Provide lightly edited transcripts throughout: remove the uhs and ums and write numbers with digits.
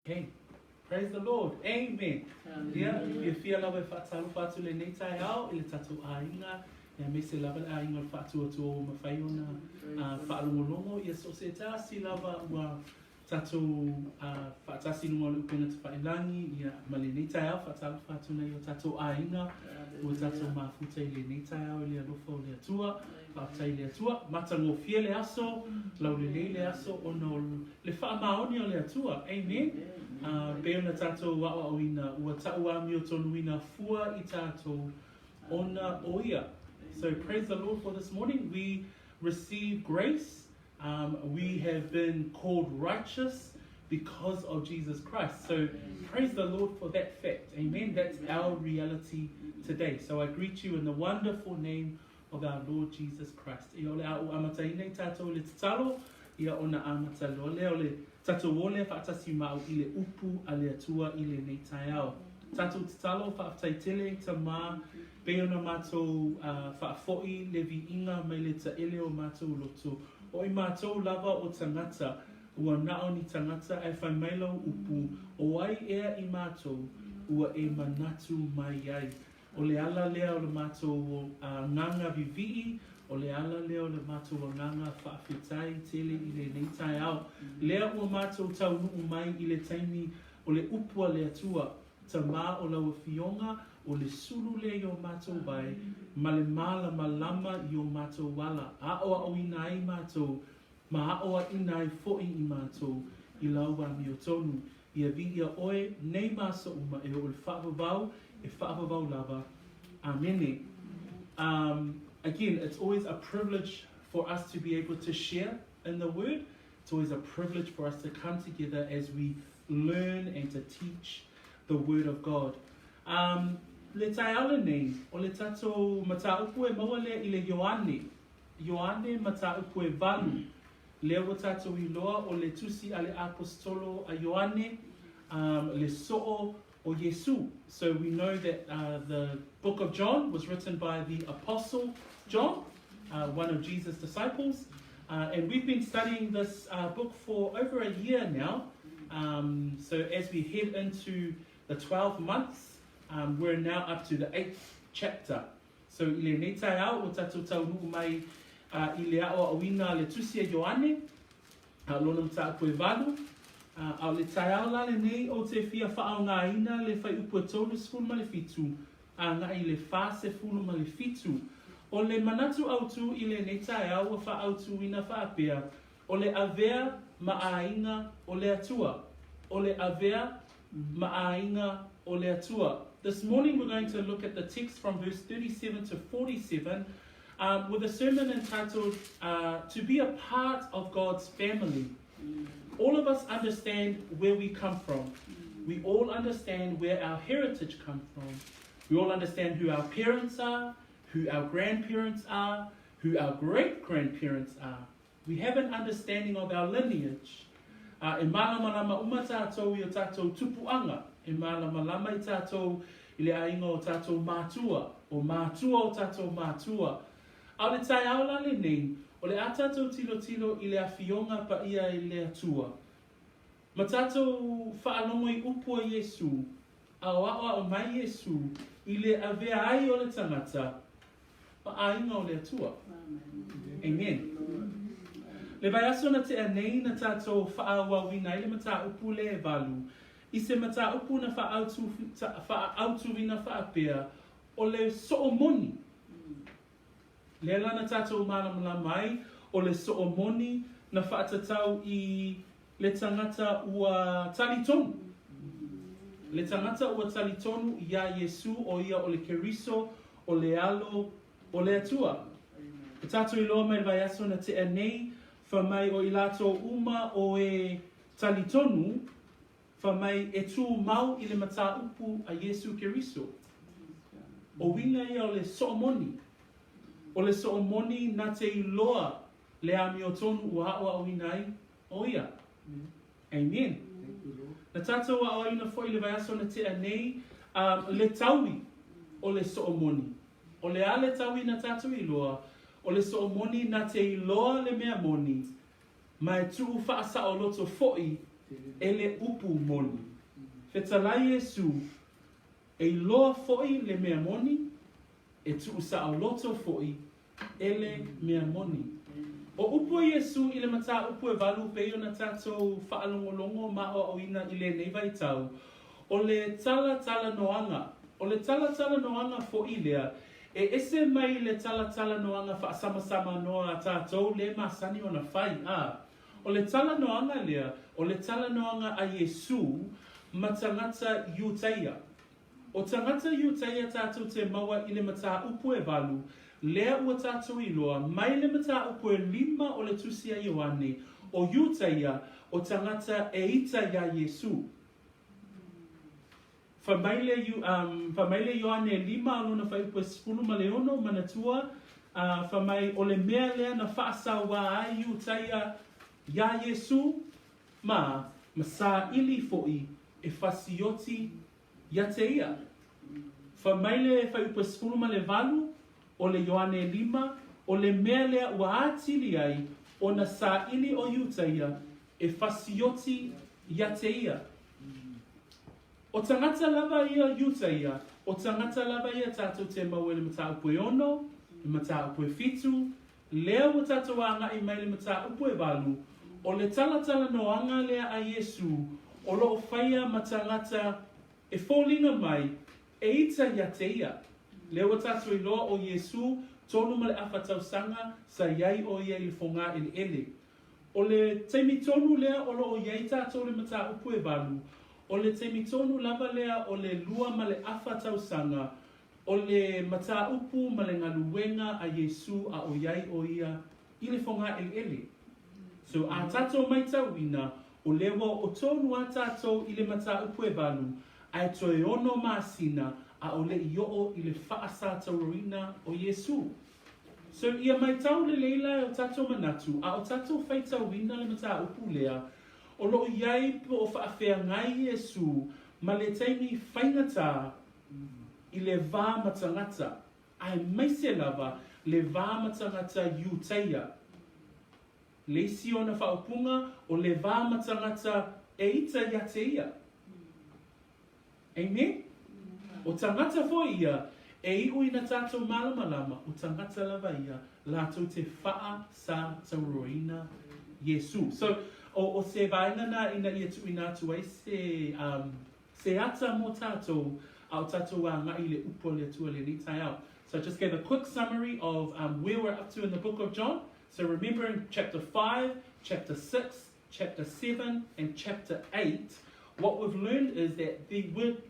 Okay. Praise the Lord. Amen. Ia, fiafia lava e faatalofa atu lenei taeao i le tatou aiga, aemaise lava le aiga o le faatuatua ua mafai ona faalogologo ia so o se tasi lava ua tatou faatasi i luga o le upega tafailagi, ia, ma lenei taeao faatalofa atu nai o tatou aiga ua tatou mafuta i lenei taeao i le alofa o le Atua. Faafetai i le Atua, matagofie le aso, laulelei le aso ona o le faamaoni o le Atua. Amen. Pei ona tatou aoaoina, ua tau amiotonuina fua i tatou ona o ia. So praise the Lord for this morning. We receive grace. We have been called righteous because of Jesus Christ. So praise the Lord for that fact. Amen. That's our reality today. So I greet you in the wonderful name of our Lord Jesus Christ. Ia o le a ou amataina i tatou i le tatalo, ia ona amata loa lea o le tatou o lea faatasi ma au i le upu a le Atua i lenei taeao. Tatou tatalo, Faafetai tele, Tamā, pei ona matou faafoi le viiga mai le taele o matou loto, o i matou lava o tagata, ua na o ni tagata ae fai mai lau upu, o ai ea i matou ua e manatu mai ai? O le ala lea o le matou agaga vivii, o le ala lea o le matou agaga faafetai tele i lenei taeao. Lea ua matou taunuu mai i le taimi o le upu a le Atua, Tamā o lau Afioga, o le sulu lea i o matou vae, ma le malamalama i o matou ala, aʻoaʻoina ai matou ma aʻoaʻina ai foʻi i matou i lau amiotonu. Ia viia ʻoe nei ma aso uma e oo i le faavavau, e faavavau lava. Amene. Again, it's always a privilege for us to be able to share in the Word. It's always a privilege for us to come together as we learn and to teach the Word of God. Um, le taeao lenei, o le tatou mataupu e maua lea i le Ioane, Ioane mataupu e valu, lea ua tatou iloa o le tusi a le Aposetolo a Ioane, um, le soo o Iesu. So we know that the book of John was written by the Apostle John, one of Jesus' disciples. And we've been studying this book for over a year now. Um, so as we head into the 12 months, um, we're now up to the eighth chapter. So i lenei taeao ua tatou taunuu mai i le aʻoaʻoina a le Tusi a Ioane, lona mataupu e valu, a o le taeao la lenei ou te fia faaaogaina le fuaiupu e 37 agai i le 47. O le manatu autu i lenei taeao ua faaautuina faapea, O le avea ma aiga o le Atua. O le avea ma aiga o le Atua. This morning we're going to look at the text from verse 37 to 47 with a sermon entitled To Be a Part of God's Family. All of us understand where we come from. We all understand where our heritage comes from. We all understand who our parents are, who our grandparents are, who our great grandparents are. We have an understanding of our lineage. Ā, e mālamalama uma tātou i o tātou tupuanga, e mālamalama i tātou i le aiga o tātou mātua, o mātua o tātou mātua. A o le taeao la lenei, o le a tātou tilotilo i le afioga paia i le Atua. Ma tātou faalogo i upu a Iesū, a o aʻoaʻo mai Iesū i le avea ai o le tagata ma aiga o le Atua. Amen. Le vaiaso na tea nei na tatou faaauauina ai le mataupu le e valu, i se mataupu na faaautuina faapea, o le soo moni. Lea la na tatou malamalama ai, o le soo moni na faatatau i Le tagata ua talitonu. Le tagata ua talitonu iā Iesū ʻo ia o le Keriso, o le Alo o le Atua. E tatou iloa mai le vaiaso na tea nei, fai mai o i latou uma o e talitonu, fai mai e tumau i le mataupu a Iesū Keriso. O uiga ia o le soomoni. O le soomoni na te iloa le amiotonu ua aʻoaʻoina ai ʻo ia. Amen. Na tatou aʻoaina foi i le vaiaso na tea nei, le taui o le soomoni. O le a le taui na tatou iloa? O le soomoni na te iloa le mea moni, ma e tuu faasaoloto foi E le upu moni. Fetalai Iesu, E iloa foʻi le mea moni, e tuusaoloto foʻi e le mea moni. O upu a Iesū i le mataupu e valu pei ona tatou faalogologo ma aoaoina i lenei vaitau, o le talatalanoaga. O le talatalanoaga foʻi lea, e ese mai le talatalanoaga faasamasama noa a tatou le masani ona fai, a o le talanoaga lea, o le talanoaga a Iesū ma tagata Iutaia. O tagata Iutaia tatou te maua i le mataupu e valu, lea ua tatou iloa, mai le mataupu e lima o le Tusi a Ioane, o Iutaia, o tagata e ita iā Iesū. Fai mai le, fai mai le Ioane e lima a lona fuaiupu e 16, manatua, a, fai mai, o le mea lea na faasauā ai Iutaia iā Iesū, ma, ma saili foʻi e fasioti ia te ia. Fai mai le fuaiupu e 18 o le Ioane e lima, o le mea lea ua atili ai ona saili o Iutaia e fasioti ia te ia. O tagata lava ia Iutaia, o tagata lava ia tatou te maua i le mataupu e ono, le mataupu e fitu, lea ua tatou agai mai le mataupu e valu, o le talatalanoaga lea a Iesū o lo o faia ma tagata e foliga mai e ita ia te ia. Lea ua tatou iloa o Iesū 3 ma le afa tausaga sa i ai o ia i le fogā eleele. O le taimi tonu lea o lo o i ai tatou le mataupu e valu, o le taimi tonu lava lea o le 2 ma le afa tausaga o le mataupu ma le galuega a Iesū a o i ai o ia i le fogā eleele. So a tatou maitauina, o lea ua oo tonu a tatou i le mataupu e valu, ae toe ono masina a o le i oo i le faasatauroina o Iesū. So ia maitau lelei la e o tatou manatu a o tatou faitauina le mataupu lea, o lo o i ai po o faafeagai Iesū ma le taimi faigata i le va ma tagata, aemaise lava le va ma tagata Iutaia. Le isi ona faaupuga, o le va ma tagata e ita ia te ia. Amen? O tagata foʻi ia e iʻu ina tatou malamalama, o tagata lava ia latou te faasatauroina Iesū. So, o, o se vaega na ina ia tuuina atu ai se, se ata mo tatou, a o tatou agai i le upu a le Atua lenei taeao. So I just gave a quick summary of where we're up to in the book of John. So remember in chapter 5, chapter 6, chapter 7, and chapter 8, what we've learned is that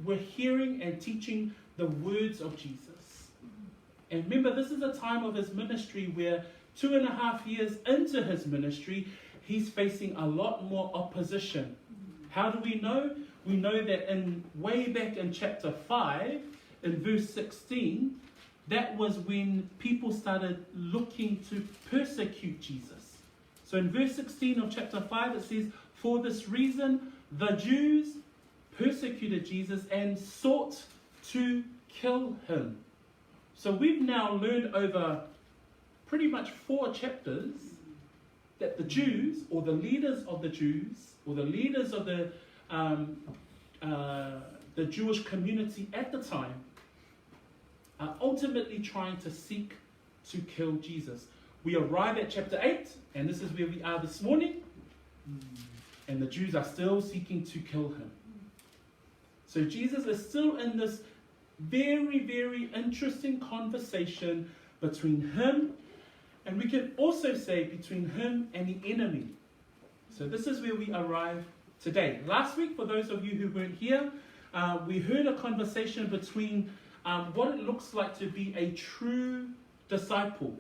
we're hearing and teaching the words of Jesus. And remember, this is a time of his ministry where 2.5 years into his ministry, he's facing a lot more opposition. How do we know? We know that in way back in chapter 5, in verse 16, that was when people started looking to persecute Jesus. So in verse 16 of chapter 5, it says, For this reason, the Jews persecuted Jesus and sought to kill him. So we've now learned over pretty much four chapters that the Jews, or the leaders of the Jews, or the leaders of the Jewish community at the time, are ultimately trying to seek to kill Jesus. We arrive at chapter 8, and this is where we are this morning, and the Jews are still seeking to kill him. So Jesus is still in this very, very interesting conversation between him, and we can also say between him and the enemy. So this is where we arrive today. Last week, for those of you who weren't here, we heard a conversation between what it looks like to be a true disciple.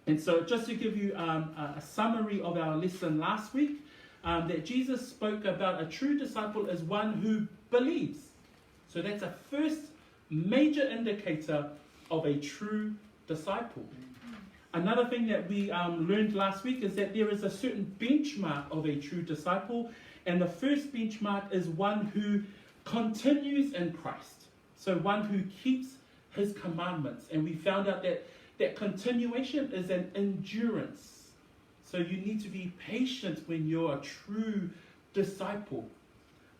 And so, just to give you a summary of our lesson last week, that Jesus spoke about a true disciple as one who believes. So, that's a first major indicator of a true disciple. Another thing that we learned last week is that there is a certain benchmark of a true disciple, and the first benchmark is one who continues in Christ. So, one who keeps his commandments. And we found out that that continuation is an endurance. So, you need to be patient when you're a true disciple.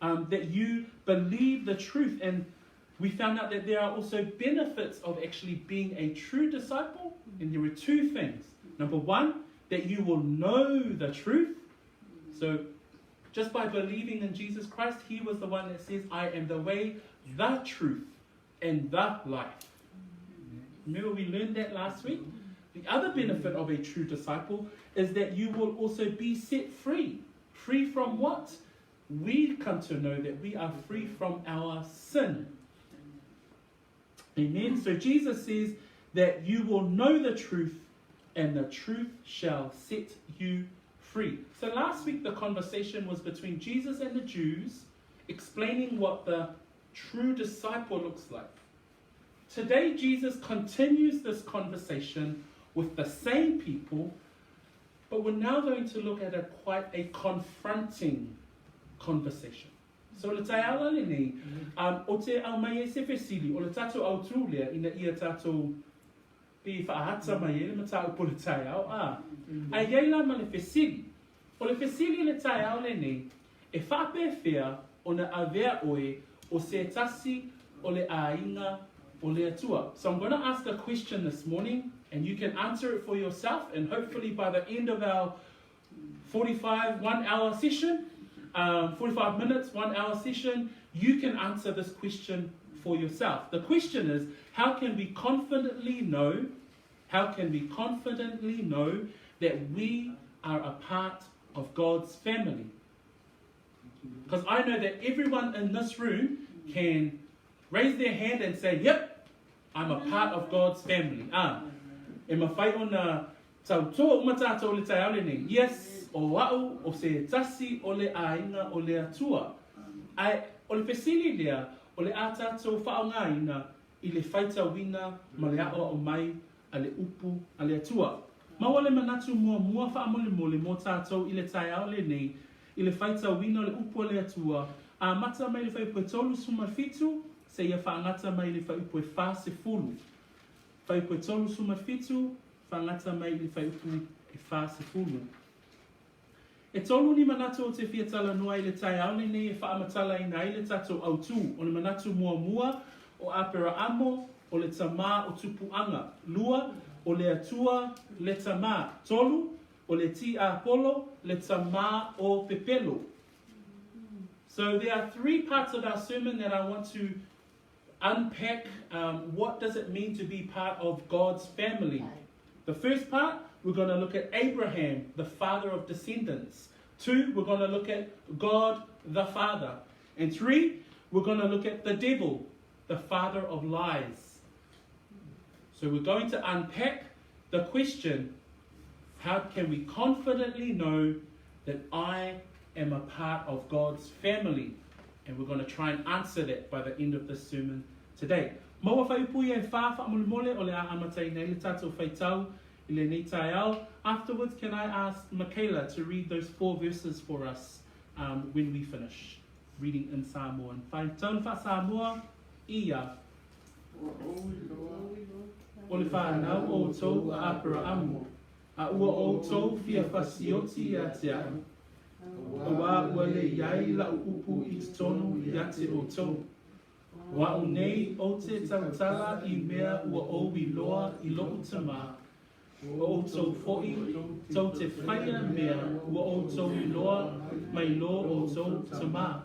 That you believe the truth. And we found out that there are also benefits of actually being a true disciple. And there were two things. Number one, that you will know the truth. So just by believing in Jesus Christ, he was the one that says, I am the way, the truth, and the life. Remember we learned that last week? The other benefit of a true disciple is that you will also be set free. Free from what? We come to know that we are free from our sin. Amen. So Jesus says that you will know the truth, and the truth shall set you free. So last week the conversation was between Jesus and the Jews, explaining what the true disciple looks like. Today Jesus continues this conversation with the same people, but we're now going to look at a quite a confronting conversation. So le taeao la lenei, o te aumai ai se fesili, o le tatou autū lea ina ia tatou pe whaahata mai e le mataupu o le taeao, a. Ae i ai la ma le fesili. O le fesili i le taeao lenei, e faapefea ona avea oe o se tasi o le aiga o le Atua? So I'm going to ask a question this morning, and you can answer it for yourself, and hopefully by the end of our 45 1 hour session, 45 minutes, 1 hour session, you can answer this question for yourself. The question is, how can we confidently know, how can we confidently know that we are a part of God's family? Because I know that everyone in this room can raise their hand and say, yep, I'm a part of God's family. Ah, e mafai ona tautoa uma tātou le taeao lenei. Yes, o au o se tasi o le aiga o le Atua. Ae, o le fesili lea, o le a tātou faaaogaina i le faitauina ma le a'oa'o mai a le upu a le Atua. Maua le manatu muamua faamolemole mo tātou i le taeao lenei i le faitauina o le upu a le Atua amata mai le fuaiupu e 37 seia faagata mai le fuaiupu e 40. Fuaiupu e 37 faagata mai le fuaiupu e 40. E tolu ni manatu ou te fia talanoa i le taeao lenei e faamatalaina ai le tatou autū. O le manatu muamua o Aperaamo o le tamā o tupuaga. Lua, o le Atua le tamā. Tolu, o le tiapolo le tamā o pepelo. So there are three parts of our sermon that I want to unpack. What does it mean to be part of God's family? The first part, we're going to look at Abraham, the father of descendants. Two, we're going to look at God the Father. And three, we're going to look at the devil, the father of lies. So we're going to unpack the question, how can we confidently know that I am a part of God's family? And we're going to try and answer that by the end of this sermon today. Maua fuaiupu ia e whā faamolemole o le a amataina ai le tatou faitau i lenei taeao. Afterwards, can I ask Michaela to read those four verses for us when we finish reading in Samoan? Faitau faa-Samoa, ia. O le whānau o outou a Aperaamo. A ua outou fia fasioti ia te au. Auā ua le i ai la'u upu i totonu ia te outou. O a'u nei ou te tautala i mea ua ou iloa i lo'u tamā. O outou fo'i tou te faia mea ua outou iloa mai lō outou tamā.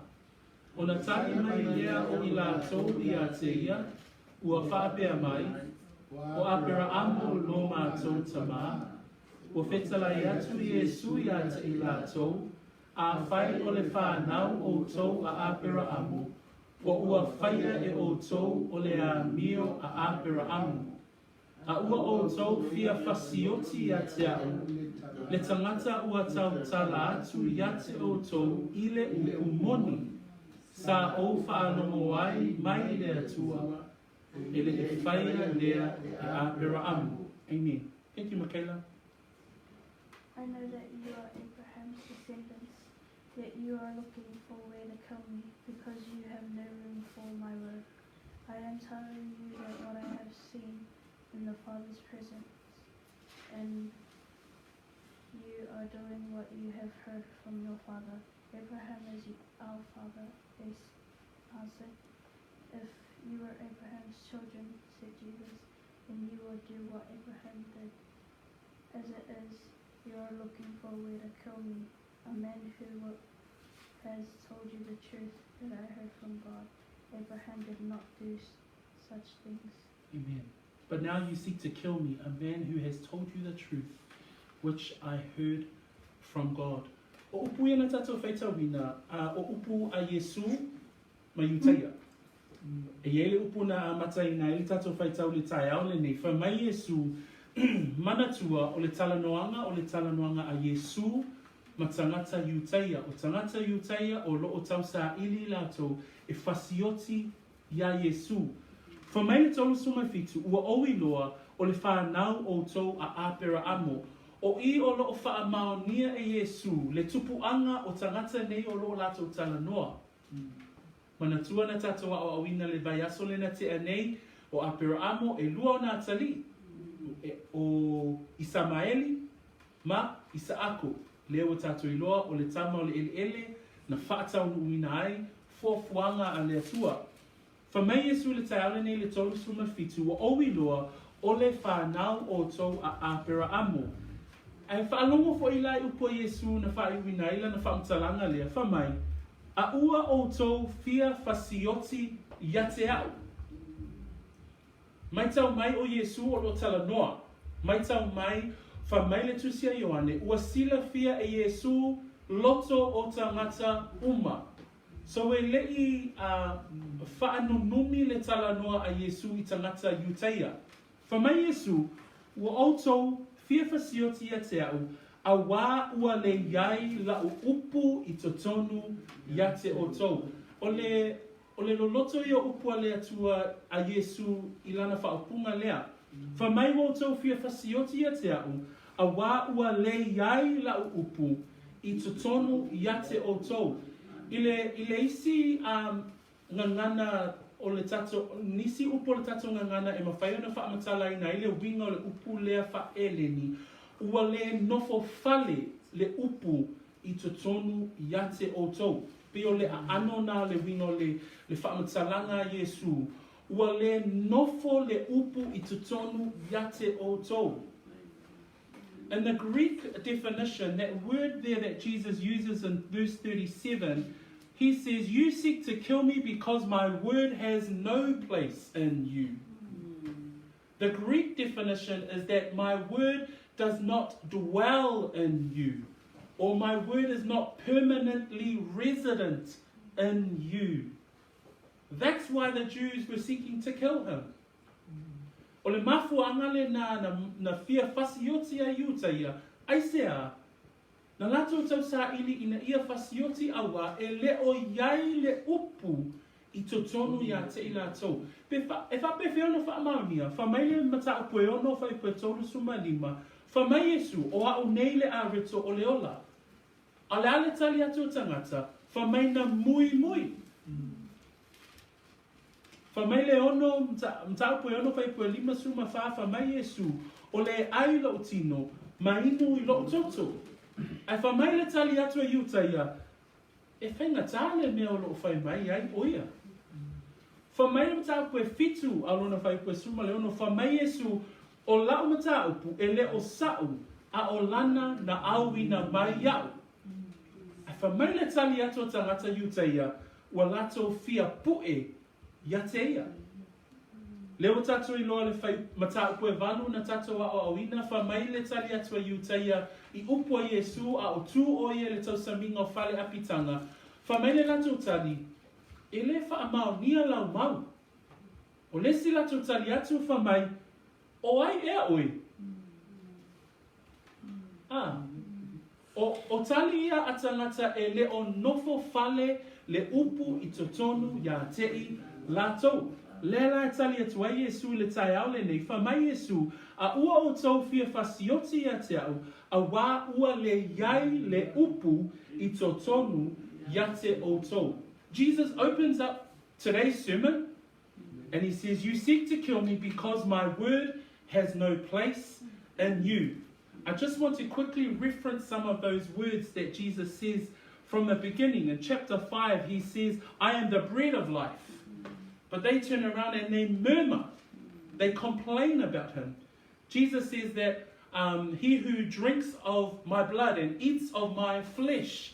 Ona tali mai lea o i latou ia te ia, ua faapea mai, o Aperaamo lo matou tamā, ua fetalai atu Iesu ia te i latou, afai o le whānau outou a Aperaamo, po ua faia e outou o le amio a Aperaamo. A ua outou fia fasioti ia te au, le tagata ua tautala atu ia te outou i le upu moni, sa ou faalogo ai mai le Atua, e le i faia lea e Aperaamo. Amen. Thank you, Michaela. I know that you are Abraham's descendants, yet you are looking for where to kill me, because you have no room for my word. I am telling you that what I have seen in the Father's presence, and you are doing what you have heard from your father. Abraham is our father, they answered. If you were Abraham's children, said Jesus, then you would do what Abraham did. As it is, you are looking for a way to kill me, a man who has told you the truth that I heard from God. Abraham did not do such things. Amen. But now you seek to kill me, a man who has told you the truth, which I heard from God. O upu ia na tātou whaitauina, a o upu a Iesu ma Iutaia. E iai le upu na amataina ai le tātou whaitau le taeao lenei, whai mai Iesu, manatua o le talanoaga o le talanoaga a Iesu ma tagata Iutaia, o tagata Iutaia o loo tausaili latou e fasioti iā Iesū. Fai mai le 37, Ua ou iloa, o le fanau ʻoutou a ʻAperaamo, o i o loo faamaonia e Iesū le tupuaga o tagata nei o loo latou talanoa. Manatua na tatou aʻoaʻoina le vaiaso lena tea nei, o ʻAperaamo e lua ona atalii, o Isamaeli ma Isaako, lea ua tatou iloa o le tama o le ʻeleʻele na faataunuuina ai fuafuaga a le Atua. Fai mai Iesu i le taeao lenei i le 37, Ua ou iloa, o le fanau ʻoutou a ʻAperaamo. Ae faalogo foi la i upu a Iesu na faaiuina ai lana faamatalaga lea, fai mai, A ua ʻoutou fia fasioti ia te aʻu. Maitau mai ʻo Iesū o loo talanoa. Maitau mai, fai mai le Tusi a Ioane, ua silafia e Iesū loto o tagata uma. So e leʻi a faanunumi le talanoa a Iesū i tagata Iutaia. Fai mai Iesū, Ua ʻoutou fia fasioti ia te aʻu, auā ua le iai laʻu upu i totonu ia te ʻoutou. O le O le loloto ia o upu a le Atua a Iesū i lana faaupuga lea, Fai mai ua outou fia fasioti ia te aʻu, auā ua le iai laʻu upu i totonu ia te ʻoutou. I le, i le isi a gagana o le tatou, nisi upu o le tatou gagana e mafai ona faamatalaina ai le uiga o le upu lea faa-Eleni, ua le nofo fale le upu i totonu ia te ʻoutou. Pei o le aano na le uiga o le, le faamatalaga a Iesū, Ua le nofo le upu i totonu ia te ʻoutou. In the Greek definition, that word there that Jesus uses in verse 37, he says, You seek to kill me because my word has no place in you. The Greek definition is that my word does not dwell in you, or my word is not permanently resident in you. That's why the Jews were seeking to kill him. O le mafuaaga lenā na, na fia fasioti ai Iuta ia, aisea? Na latou tausaili ina ia fasioti auā e le o iai le upu i totonu iā te i latou. Pe fa, e faapefea ona faamaonia, fai mai le mataupu e ono faipu e 35, Fai mai Iesu, O aʻu nei le areto o le ola. A o le a le tali atu o tagata, fai mai na muimui. Fai mai le ono, mataupu e ono faipu e 54, fai mai Iesu, O le e ai i loʻu tino, ma inu i loʻu toto. Ae fai mai le tali atu a Iuta ia, E faigata le mea o loo fai mai ai ʻo ia. Fai mai le mataupu e fitu a lona faipu e 16, fai mai Iesu, O laʻu mataupu e le o saʻu, a o lana na auina mai iaʻu. Ae fai mai le tali atu a tagata Iuta ia, Ua latou fia puʻe ia te ia. Lea ua tatou iloa le fai mataupu e valu na tatou aʻoaʻoina, fai mai le tali atu a Iuta ia i upu a Iesū a o tū ʻo ia i le tausamiga o fale apitaga, fai mai le latou tali, E le faamaonia lau mau. O le isi latou tali atu, fai mai, O ai ea ʻoe? A, o, o tali ia a tagata e le o nofo fale le upu i totonu iā teʻi latou. Lea la e tali atu ai Iesu i le taeao lenei, fai mai Iesu, A ua outou fia fasioti ia te aʻu, auā ua le iai le upu i totonu ia te outou. Jesus opens up today's sermon And he says, You seek to kill me because my word has no place in you. I just want to quickly reference some of those words that Jesus says. from the beginning. In chapter 5, he says, I am the bread of life. But they turn around and they murmur. They complain about him. Jesus says that um, he who drinks of my blood and eats of my flesh.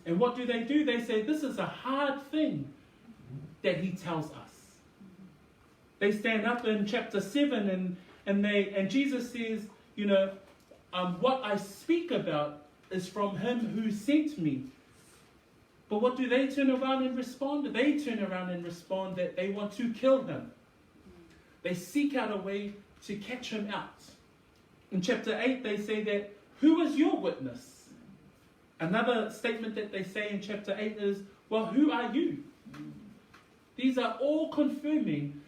And what do they do? They say, This is a hard thing that he tells us. They stand up in chapter 7 and, and, they, and Jesus says, You know, um, what I speak about is from him who sent me. But what do they turn around and respond? They turn around and respond that they want to kill him. They seek out a way to catch him out. In chapter 8, they say that, Who is your witness? Another statement that they say in chapter 8 is, Well, who are you? These are all confirming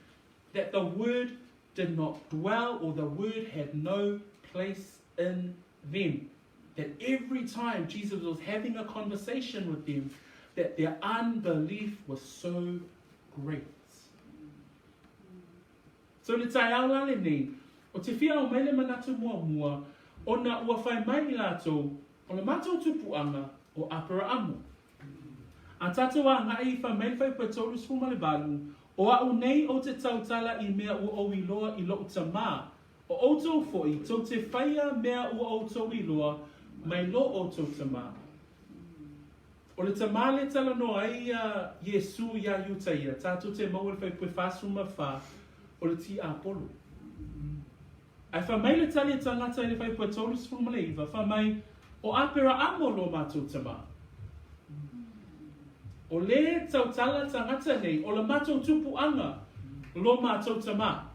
that the word did not dwell or the word had no place in them. That every time Jesus was having a conversation with them, that their unbelief was so great. So le taeao la lenei, o te fia au mai le manatu muamua, ona ua whai mai i lātou, o le mātou tupuanga o Aperaamo. A tātou a ngai i wha mai whai pue 38, o au nei o te tautala i mea ua ou iloa i lou tamā, o outou foi, tou te whaia mea ua outou iloa, mai lo outou tamā. O le tamā le talanoa ai ia Iesū iā Iutaia, tātou te maua le faipue 44 o le tiapolo. Ae fai mai le tali a tangata i le faipue 39, fai mai, O Aperaamo lo matou tamā. O le tautala tangata nei, o le matou tupuanga lo matou tamā.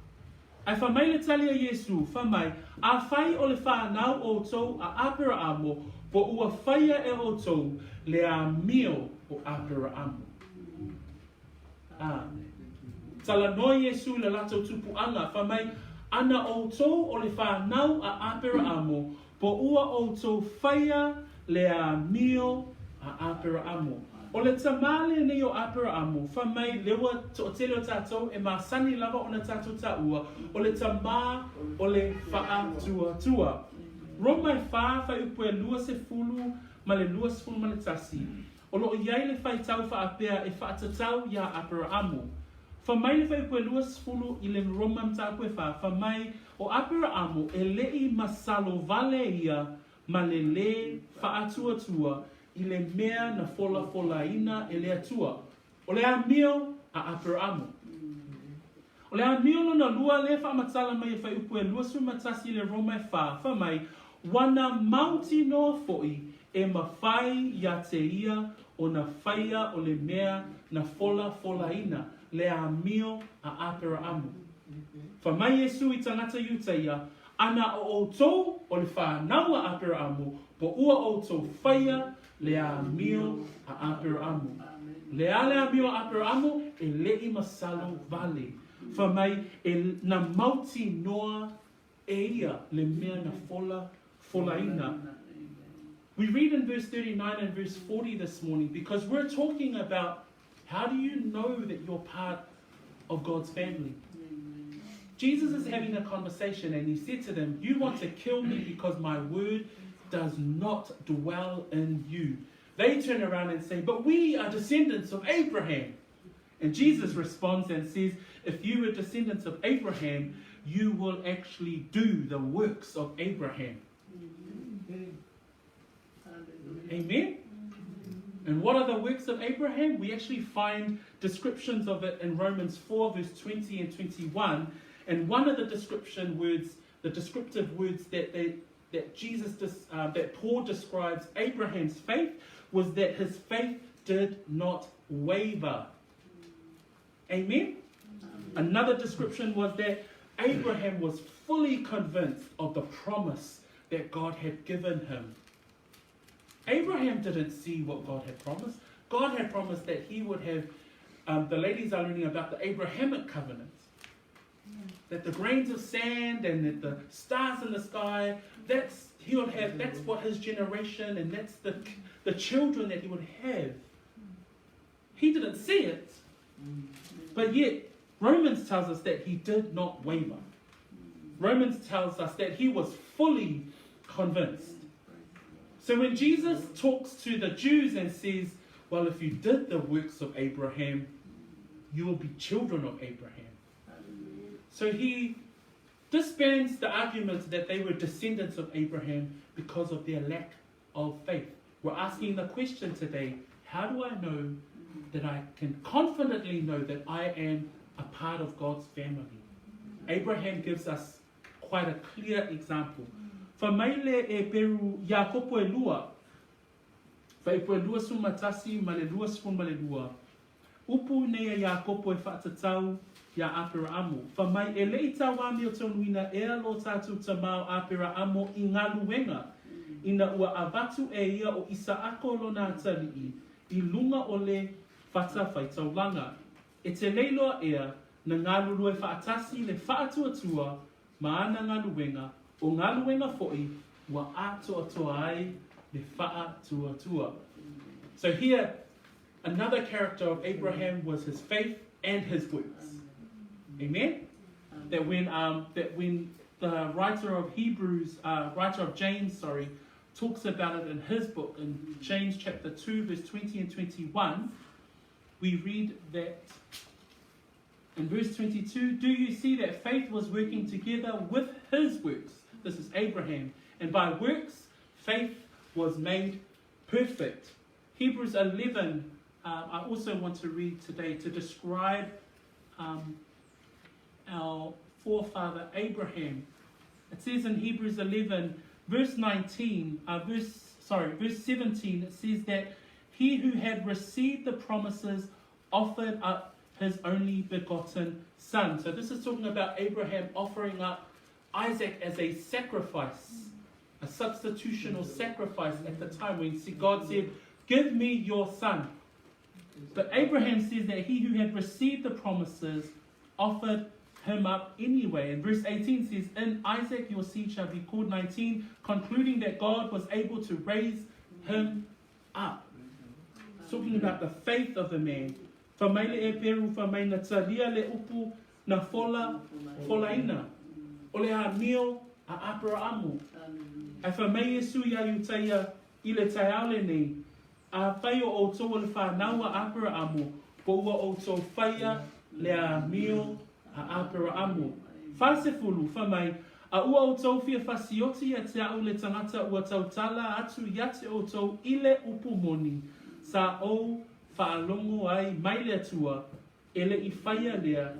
Ae fai mai le tali a Iesū, fai mai, Afai o le whanau outou a Aperaamo, po ua whaia e outou le amio o Aperaamo. A. Talanoa Iesū i le latou tupuaga, fai mai, Ana outou o le whanau a Aperaamo, po ua outou whaia le amio a Aperaamo. O le tamā lenei o Aperaamo, fai mai le ua toatele o tātou e masani lava ona tātou taua, o le tamā o le faatuatua. Roma e whā fuaiupu e 20 ma le 21. O loo i ai le faitau faapea e faatatau iā Aperaamo. Fai mai le fuaiupu e 20 i le Roma mataupu e 4, fai mai, O Aperaamo e leʻi masalo vale ia ma le lē faatuatua i le mea na folafolaina e le Atua. O le amio a Aperaamo. O le amio lona lua lea faamatala mai e fuaiupu e 21 i le Roma e 4, fai mai, Ua na mautinoa foʻi e mafai iā te ia ona faia o le mea na folafolaina le amio a Aperaamo. Fai mai Iesū i tagata Iutaia, Ana o outou o le whanau a Aperaamo, po ua outou faia le amio a Aperaamo. Le a le amio a Aperaamo, e leʻi masalo vale. Fai mai, e na mautinoa e ia le mea na fola folaina. We read in verse 39 and verse 40 this morning because we're talking about how do you know that you're part of God's family? Jesus is having a conversation and he said to them, You want to kill me because my word does not dwell in you. They turn around and say, But we are descendants of Abraham. And Jesus responds and says, If you were descendants of Abraham, you will actually do the works of Abraham. Amen. Amen? And what are the works of Abraham? We actually find descriptions of it in Romans 4, verse 20 and 21. And one of the description words, the descriptive words that they, that Jesus, that Paul describes Abraham's faith was that his faith did not waver. Amen? Another description was that Abraham was fully convinced of the promise that God had given him. Abraham didn't see what God had promised. God had promised that he would have, um, the ladies are learning about the Abrahamic covenant. That the grains of sand and that the stars in the sky, that's he would have that's what his generation and that's the the children that he would have. He didn't see it, but yet Romans tells us that he did not waver. Romans tells us that he was fully convinced. So when Jesus talks to the Jews and says, Well, if you did the works of Abraham, you will be children of Abraham. So he disbands the argument that they were descendants of Abraham because of their lack of faith. We're asking the question today how do I know that I can confidently know that I am a part of God's family? Abraham gives us quite a clear example. Fa mai le Eperu Iakopo e lua, fuaiupu e 21 ma le 22, Upu nei a Iakopo e faatatau iā Aperaamo, fa mai e leʻi tauāmio tonuina ea lo tatou tamā o Aperaamo i galuega, ina ua avatu e ia o Isaako lona atalii i luga o le fata faitaulaga. E te leiloa ea na galulue faatasi le faatuatua ma ana galuega, o galuega foʻi ua atoatoa ai le faatuatua. So here, another character of Abraham was his faith and his works. Amen? That when, that when the writer of Hebrews, writer of James, sorry, talks about it in his book, in James chapter 2, verse 20 and 21, we read that in verse 22, do you see that faith was working together with his works? This is Abraham. And by works, faith was made perfect. Hebrews 11, I also want to read today to describe our forefather Abraham. It says in Hebrews 11, verse 19, verse sorry, verse 17, it says that he who had received the promises offered up his only begotten son. So this is talking about Abraham offering up Isaac as a sacrifice, a substitutional sacrifice at the time when God said, Give me your son. But Abraham says that he who had received the promises offered him up anyway. And verse 18 says, In Isaac your seed shall be called. 19, concluding that God was able to raise him up. It's talking about the faith of the man. Fa mai le Eperu, fa mai na talia le upu na fola, folaina. O le amio a Aperaamo. Ae fa mai Iesu iā Iutaia i le taeao lenei, Afai o outou o le fanau a Aperaamo, po ua outou faia le amio a Aperaamo. 40, fa mai, A ua outou fia fasioti ia te a'u le tagata ua tautala atu ia te outou i le upu moni, sa ou faalogo ai mai le Atua, e le i faia lea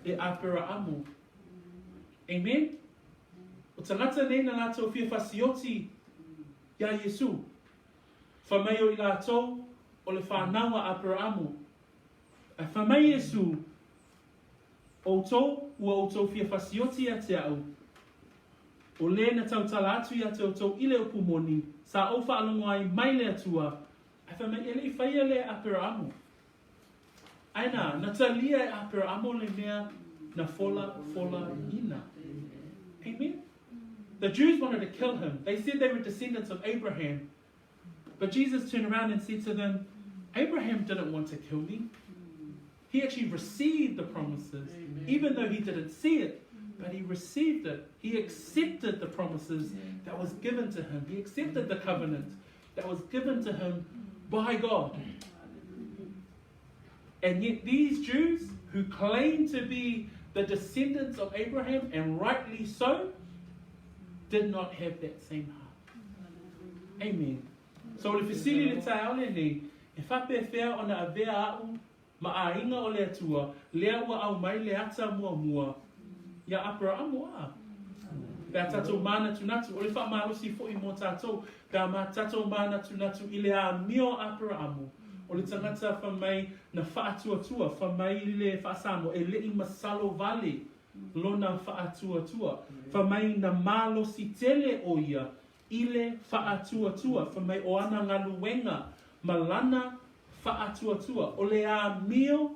e Aperaamo. Amen? O tagata nei na latou fia fasioti iā Iesu. Fa mai o i latou o le fanau a Aperaamo. Ae fa mai Iesu, Outou, ua outou fia fasioti ia te a'u, o le na tautala atu ia te outou i le upu moni, sa ou faalogo ai mai le Atua, ae fai mai e le i faia lea e Aperaamo. Ae na, na talia e Aperaamo le mea na fola fola ina. Amen? The Jews wanted to kill him. They said they were descendants of Abraham. But Jesus turned around and said to them, Abraham didn't want to kill me. He actually received the promises, Amen. even though he didn't see it, but he received it. He accepted the promises that was given to him. He accepted the covenant that was given to him by God. And yet these Jews who claim to be the descendants of Abraham, and rightly so, did not have that same heart. Amen. So o le fesili i le taeao lenei, e faapefea ona avea a'u ma aiga o le Atua, lea ua aumai le ata muamua iā Aperaamu a? Pe a tatou mānatunatu, o le faamalosi foʻi mo tatou, pe a ma tatou mānatunatu i le amio a Aperaamu, o le tagata fa mai na faatuatua, fa mai le faa-Samoa, e leʻi masalo vale lona faatuatua, fa mai na malosi tele o ia i le faatuatua, fa mai o ana galuega ma lana faatuatua, o le amio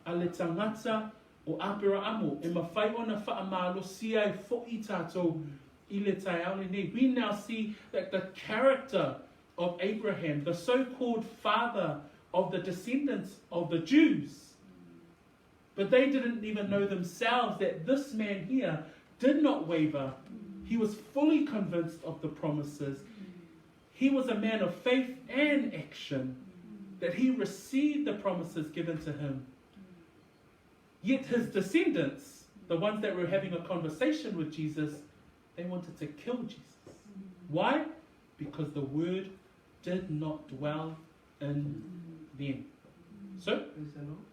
a le tagata o Aperaamo e mafai ona faamalosia ai foʻi tatou i le taeao lenei. We now see that the character of Abraham, the so-called father of the descendants of the Jews, but they didn't even know themselves that this man here did not waver. He was fully convinced of the promises. He was a man of faith and action, that he received the promises given to him. Yet his descendants, the ones that were having a conversation with Jesus, they wanted to kill Jesus. Why? Because the word did not dwell in them. So,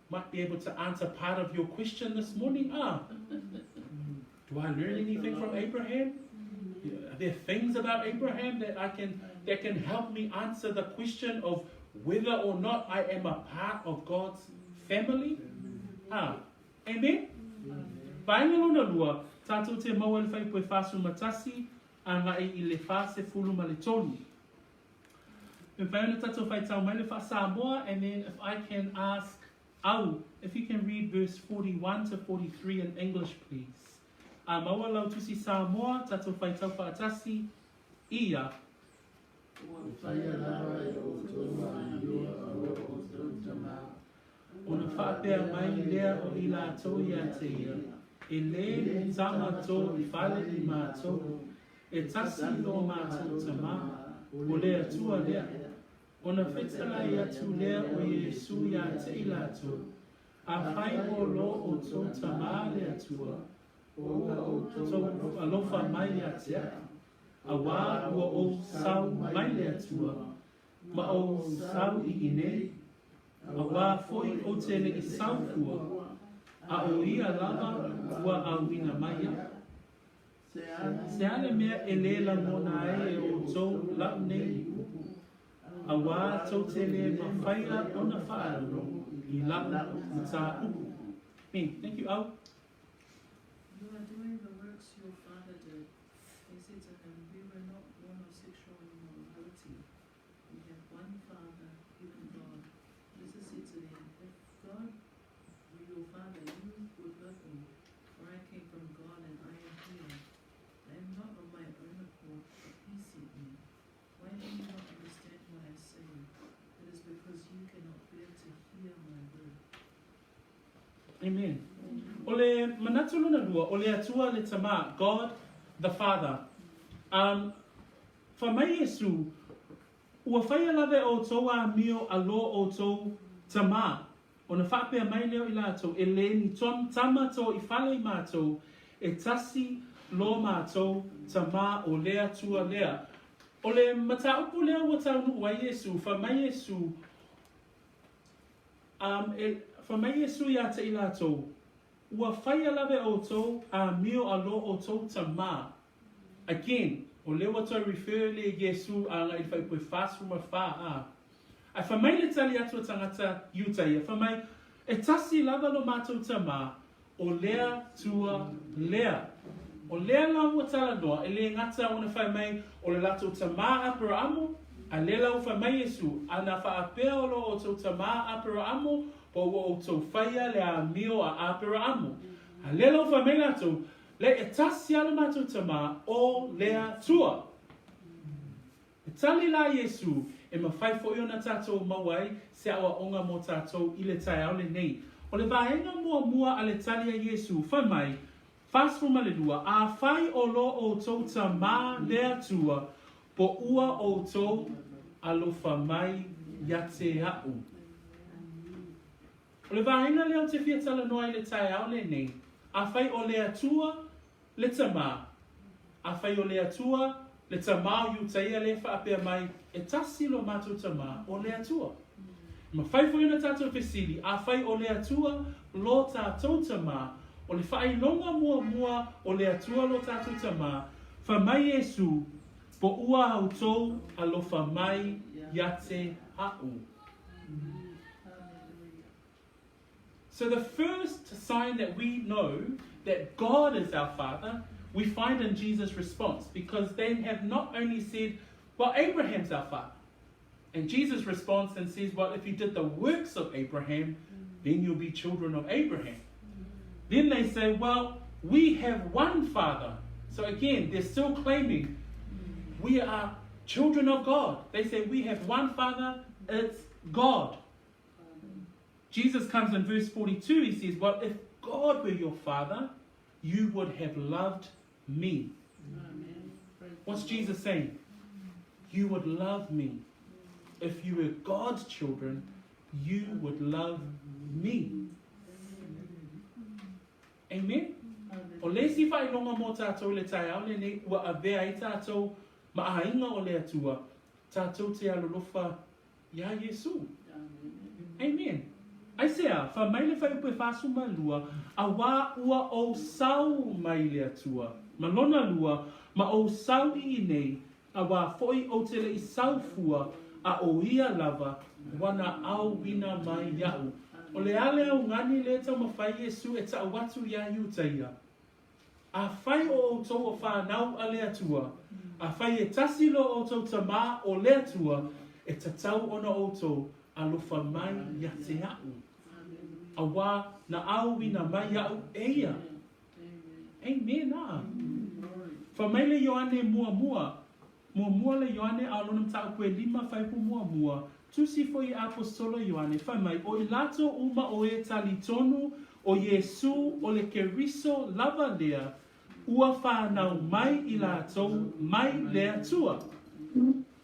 might be able to answer part of your question this morning. Ah, do I learn anything from Abraham? Are there things about Abraham that I can that can help me answer the question of whether or not I am a part of God's family? Ah, amen? Vaenga lona lua, tātou te maua i le fuaiupu e 41, agai i le 43. E mafai ona tatou faitau mai le faa-Samoa and then if I can ask Au, if you can read verse 41 to 43 in English please. A maua lau tusi Samoa, tatou faitau faatasi, ia. Ua whaia lava e outou a Ioa a o outou tama. Ona faapea mai lea o i latou ia te ia, E lē ni tama tō i fale i mātou, e tasi lo mātou tama, o le Atua lea. Ona fetalai atu lea o Iesu iā te i latou, Afai o lo outou tama le Atua, o outou alofa mai ia te a'u, auā ua ou sau mai le Atua, ma ou sau i inei, auā foi ou te leʻi sau fua, a o ia lava ua auina mai iaʻu. Se a le mea e lē lagona ai e outou laʻu nei upu, auā tou te lē mafaia ona faalogo i laʻu matāupu. Amen. Thank you, Au. You are doing the works your father did. They said to him, We were not born of sexual immorality. We have one Father, even God. Jesus said to them, If God were your father, you would love me, for I came from God and I am here. I am not of my own accord, but he sent me. Why do you not understand what I say? It is because you cannot bear to hear my word. Amen. O le manatu lona lua, o le Atua le Tama, God the Father. Um, Fai mai Iesu, Ua faia lava e outou amio a lo outou tamā. Ona faapea mai lea o i latou, E lē ni tama tō i fale i mātou, e tasi lo mātou tamā o le Atua lea. O le mataupu lea ua taunuu ai Iesu, fai mai Iesu, um, e, fai mai Iesu iā te i latou, Ua faia lava e outou amio a lo outou tamā. Again, o lea ua toe refer le Iesu agai i le fuaiupu e 44 a. Ae fai mai le tali atu a tagata Iuta ia, fai mai, E tasi lava lo matou tamā, o lea tua lea. O lea la ua talanoa, e le gata ona fai mai o le latou tamā Aperaamo, a lea la ua fai mai Iesu, Ana faapea o lo outou tamā Aperaamo, po ua outou faia le amio a Aperaamo. A lea la ua fai mai latou, Lei e tasi a le matou tamā, o le Atua. E tali la Iesu, e mafai foi ona tatou maua ai se aoaoga mo tatou i le taeao lenei. O le vaega muamua a le tali a Iesu, fai mai, 42, Afai o lo outou tamā le Atua, po ua outou alofa mai ia te a'u. O le vaega lea ou te fia talanoa ai i le taeao lenei, afai o le Atua le Tamā, afai o le Atua le Tamā o Iutaia lea e faapea mai, e tasi lo matou Tamā, o le Atua. E mafai foi ona tatou fesili, afai o le Atua lo tatou Tamā, o le faailoga muamua o le Atua lo tatou Tamā, fai mai Iesu, Po ua outou alofa mai ia te a'u. So the first sign that we know that God is our Father, we find in Jesus' response, because they have not only said, well, Abraham's our father. And Jesus responds and says, well, if you did the works of Abraham, then you'll be children of Abraham. Then they say, well, we have one father. So again, they're still claiming we are children of God. They say we have one father, it's God. Jesus comes in verse 42, he says, Well, if God were your father, you would have loved me. Amen. What's Jesus saying? you would love me. If you were God's children, you would love me. Amen? O le isi faailoga mo tatou i le taeao lenei ua avea ai tatou ma aiga o le Atua, tatou te alolofa iā Iesu. Amen. Aisea, fai mai le fuaiupu e 42, Auā ua ou sau mai le Atua, ma lona lua, ma ou sau i inei, auā foi ou te le i sau fua, a o ia lava ua na auina mai iaʻu. O le a le augani lea e taumafai Iesu e ta'u atu iā Iutaia? Afai o outou o fanau a le Atua, afai e tasi lo outou Tamā o le Atua, e tatau ona outou alofa mai ia te aʻu, auā na auina mai iaʻu e ia. Amen. A. Fai mai le Ioane muamua, muamua le Ioane a o lona mataupu e lima fuaiupu muamua, tusi foi e Aposetolo Ioane, fai mai, O i latou uma o e talitonu o Iesū o le Keriso lava lea, ua fanau mai i latou mai le Atua.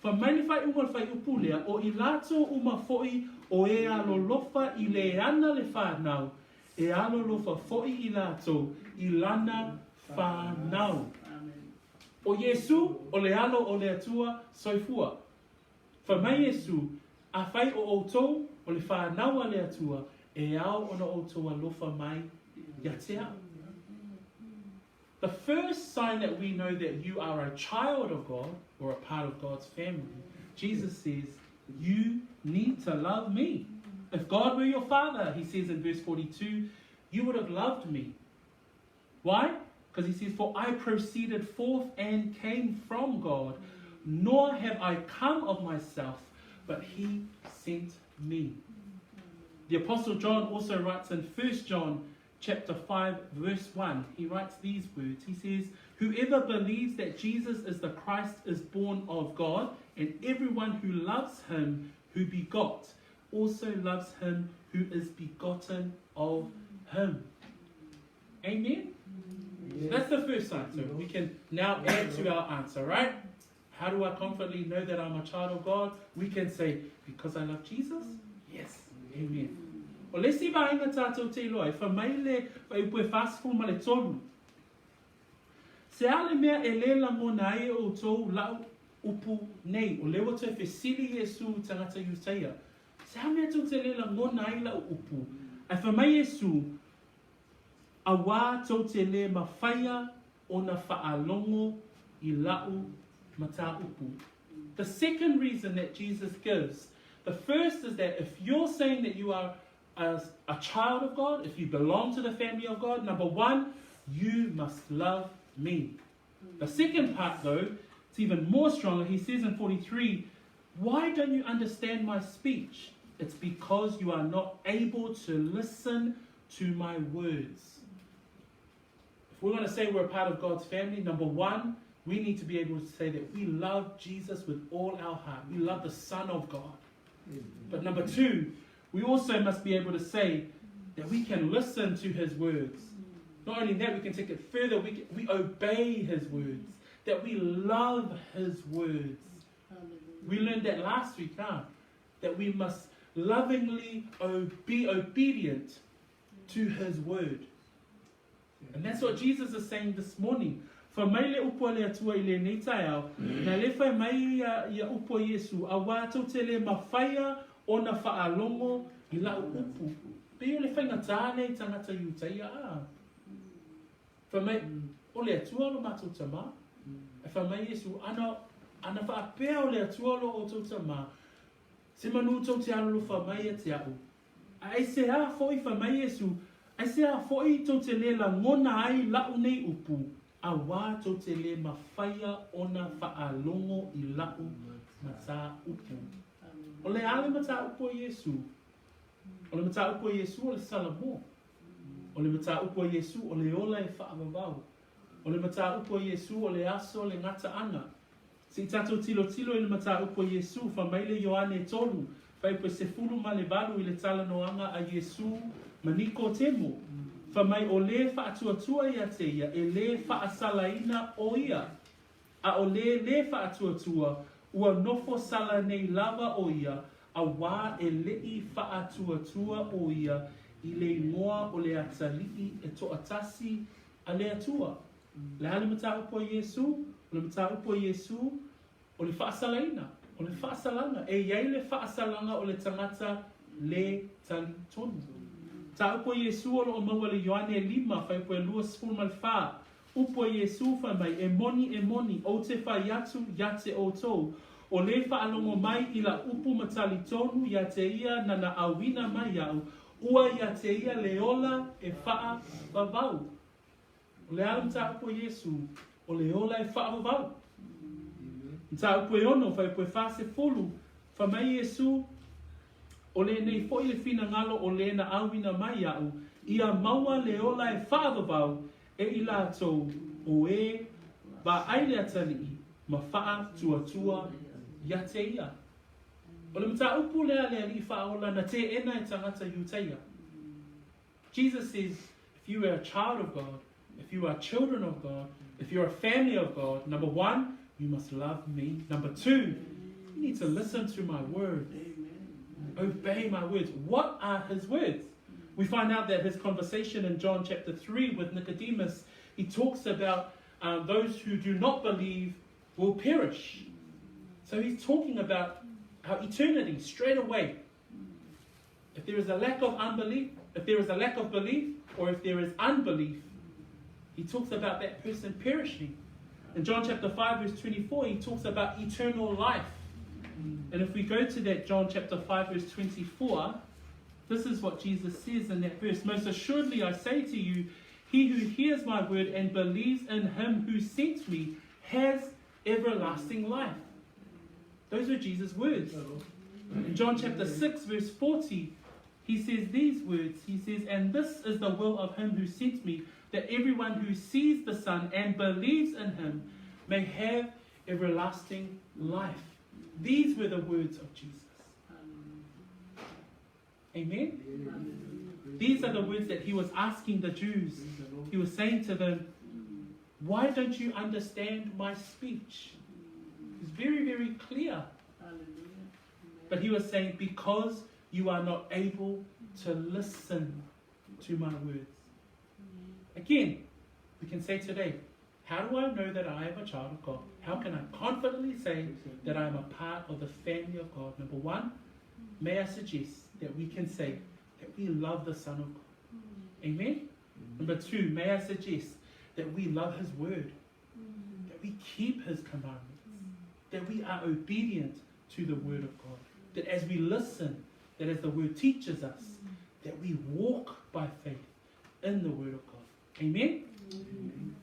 Fai mai le faaiuga o le fuaiupu lea, O i latou uma foi o e alolofa i le ana le fanau, e alolofa foi i latou i lana fanau. O Iesū, o le Alo o le Atua soifua. Fai mai Iesū, Afai o outou o le fanau a le Atua, e ao ona outou alofa mai ia te au. The first sign that we know that you are a child of God or a part of God's family, Jesus says, you need to love me. If God were your father, he says in verse 42, you would have loved me. Why? Because he says, For I proceeded forth and came from God, nor have I come of myself, but he sent me. The Apostle John also writes in 1 John chapter 5, verse 1, he writes these words. He says, Whoever believes that Jesus is the Christ is born of God, and everyone who loves him who begot also loves him who is begotten of him. Amen? So that's the first sign. So we can now add to our answer, right? How do I confidently know that I'm a child of God? We can say, because I love Jesus? Yes. Amen. O le isi vaega tatou te iloa ai, fai mai le fuaiupu e 43. Se a le mea e le lagona ai e outou la'u upu nei? O lea ua toe fesili Iesu i tagata Iutaia, Se a mea tou te le lagona ai la'u upu? Ae fai mai Iesu, Auā tou te le mafaia ona faalogo i la'u mataupu. The second reason that Jesus gives, the first is that if you're saying that you are a, a child of God, if you belong to the family of God, number one, you must love me. The second part, though, it's even more stronger. He says in 43, Why don't you understand my speech? It's because you are not able to listen to my words. If we're going to say we're a part of God's family, number one, we need to be able to say that we love Jesus with all our heart. We love the Son of God. But number two, we also must be able to say that we can listen to his words. Not only that, we can take it further. We, can, we obey his words, that we love his words. We learned that last week, huh? That we must lovingly be obedient to his word. And that's what Jesus is saying this morning. Fai mai le upu a le Atua i lenei taeao, na le fai mai ia, ia upu a Iesu, auā tou te le mafaia ona faalogo i la'u upu. Pei o le faigata lea i tagata Iutaia, a. Fai mai, o le Atua o lo matou Tamā. Ae fai mai Iesu, ana, ana faapea o le Atua o lo outou Tamā, se manu tou te alolofa mai ia te a'u. A aisea foi, fai mai Iesu, aisea foi tou te le lagona ai la'u nei upu, auā tou te le mafaia ona faalogo i la'u mataupu. O le a le mataupu a Iesu? O le mataupu a Iesu o le Salamo. O le mataupu a Iesu o le ola e faavavau. O le mataupu a Iesu o le aso le gata'aga. Se i tatou tilotilo i le mataupu a Iesu, fai mai le Ioane 3, fuaiupu e 18 i le talanoaga a Iesu ma Nikotemo, fai mai o lē faatuatua ia te ia e lē faasalaina o ia, a o lē lē faatuatua Ua nofo sala nei lava ʻo ia, auā e leʻi faʻatuatua ʻo ia i le igoa o le Atalii e toʻatasi a le Atua. Le a le mataupu a Iesū? O le mataupu a Iesū, o le faasalaina, o le faasalaga. E i ai le faasalaga o le tagata lē talitonu. Mataupu a Iesū o lo o maua le Ioane lima, fuaiupu e 24, Upu a Iesū fai mai, E moni, e moni, ou te fai atu ia te outou, o le faalogo mai i la upu ma talitonu ia te ia nana auina mai iaʻu, ua ia te ia le ola e faavavau. O le a le mataupu a Iesū? O le ola e faavavau. Mataupu e ono, fuaiupu e 40, fai mai Iesū, O lenei foi le finagalo o le na auina mai iaʻu, ia maua le ola e faavavau e i latou o e vaai le atalii ma faatuatua ia te ia. O le mataupu lea le Alii Faaola na teena e tagata Iutaia. Jesus says, if you are a child of God, if you are children of God, if you're a family of God, number one, you must love me. Number two, you need to listen to my words. Obey my words. What are his words? We find out that his conversation in John chapter 3 with Nicodemus, he talks about those who do not believe will perish. So he's talking about our eternity straight away. If there is a lack of unbelief, if there is a lack of belief, or if there is unbelief, he talks about that person perishing. In John chapter 5, verse 24, he talks about eternal life. And if we go to that John chapter 5, verse 24, this is what Jesus says in that verse Most assuredly, I say to you, he who hears my word and believes in him who sent me has everlasting life. Those were Jesus' words. In John chapter 6, verse 40, he says these words. He says, And this is the will of him who sent me, that everyone who sees the Son and believes in him may have everlasting life. These were the words of Jesus. Amen? These are the words that he was asking the Jews. He was saying to them, Why don't you understand my speech? It's very, very clear. But he was saying, Because you are not able to listen to my words. Again, we can say today, how do I know that I am a child of God? How can I confidently say that I am a part of the family of God? Number one, may I suggest that we can say that we love the Son of God. Amen? Number two, may I suggest that we love His Word, that we keep His commandments, that we are obedient to the Word of God, that as we listen, that as the Word teaches us, that we walk by faith in the Word of God. Amen? Amen.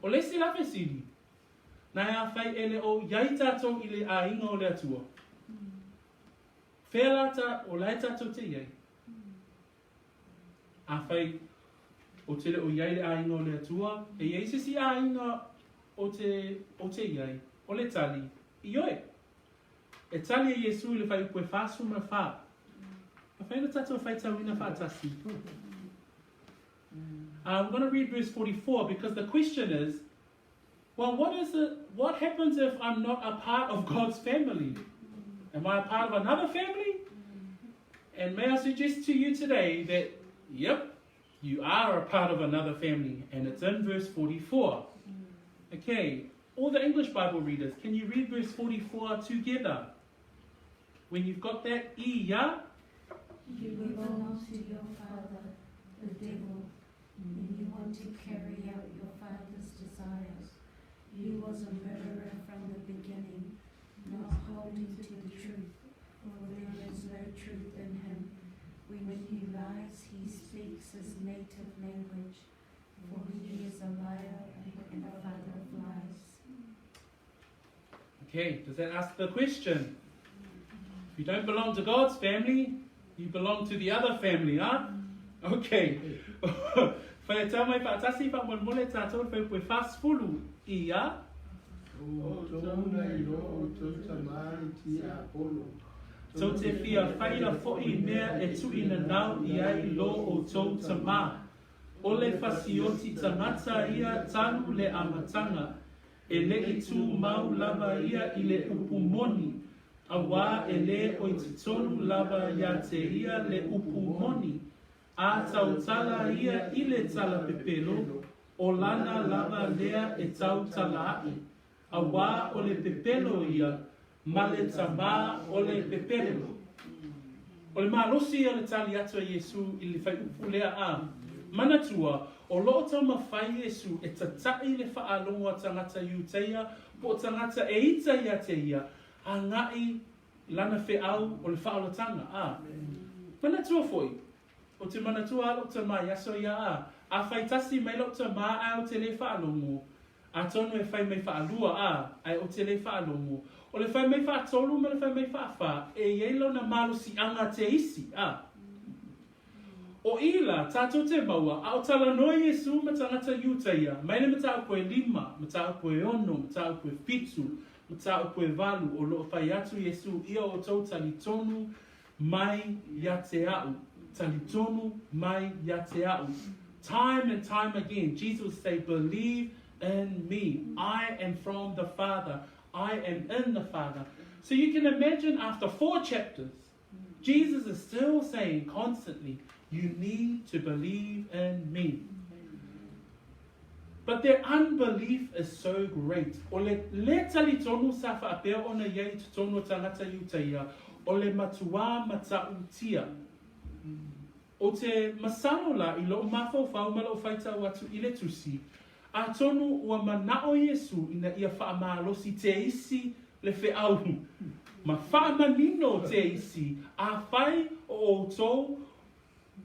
O le isi la fesili, na e afai e le o iai tatou i le aiga o le Atua, whea la ta, o la e tatou te iai? Afai o te le o iai le aiga o le Atua, e iai se isi aiga o te, o te iai, o le tali, ioe. E tali e Iesu i le fuaiupu e 44. A whai na tatou whaitauina whaatasi. We're going to read verse 44 because the question is, well, what is it? What happens if I'm not a part of God's family? Am I a part of another family? And may I suggest to you today that, yep, you are a part of another family, and it's in verse 44. Okay, all the English Bible readers, can you read verse 44 together? When you've got that, iya. You belong to your father, the devil, and you want to carry out your father's desires. He was a murderer from the beginning, not holding to the truth, for there is no truth in him. When he lies, he speaks his native language, for he is a liar and the father of lies. Okay, does that ask the question? If you don't belong to God's family, you belong to the other family, huh? Okay. Whai tau mai whaatasi wha tātou whai pue whasfulu ia. O tōna i ro o tō tamari tia polo. Tau te fia whaira fo'i mea e tui na nau i ai lo o tō tamā. O le fasioti tangata ia talu le amatanga. E leʻi tumau lava ia i le upu moni, auā e lē o i totonu lava iā te ia le upu moni, a tautala ia i le tala pepelo, o lana lava lea e tautala aʻe, auā o le pepelo ia ma le tamā o le pepelo. O le malosi ia o le tali atu a Iesū i le faaiupu lea a, Manatua, o lo o taumafai Iesū e tataʻi le faalogo a tagata Iutaia po o tagata e ita iā te ia, agaʻi lana feau o le faaolataga, a. Manatua foi, ou te manatua a lou tamā i aso ia a, afai tasi mai lou tamā ae ou te le faalogo, atonu e fai mai faalua a, ae ou te le faalogo, o le fai mai faatolu ma le fai mai faafā, e i ai lona malosiaga te isi, a. O i la, tatou te maua, a o talanoa Iesū ma tagata Iutaia, mai le mataupu e lima, mataupu e ono, mataupu e fitu, mataupu e valu, o loo fai atu Iesū ia outou talitonu mai ia te aʻu, talitonu mai ia te aʻu. Time and time again, Jesus would say, believe in me. I am from the Father. I am in the Father. So you can imagine after four chapters, Jesus is still saying constantly, you need to believe in me. But their unbelief is so great. O le lē talitonu sa faapea ona i ai i totonu o tagata Iutaia, o le matuā matautia. O te masalo la i loʻu mafaufau ma loʻu faitau atu i le tusi, atonu ua manaʻo Iesū ina ia faamalosi te isi le feau ma faamanino te isi, afai o outou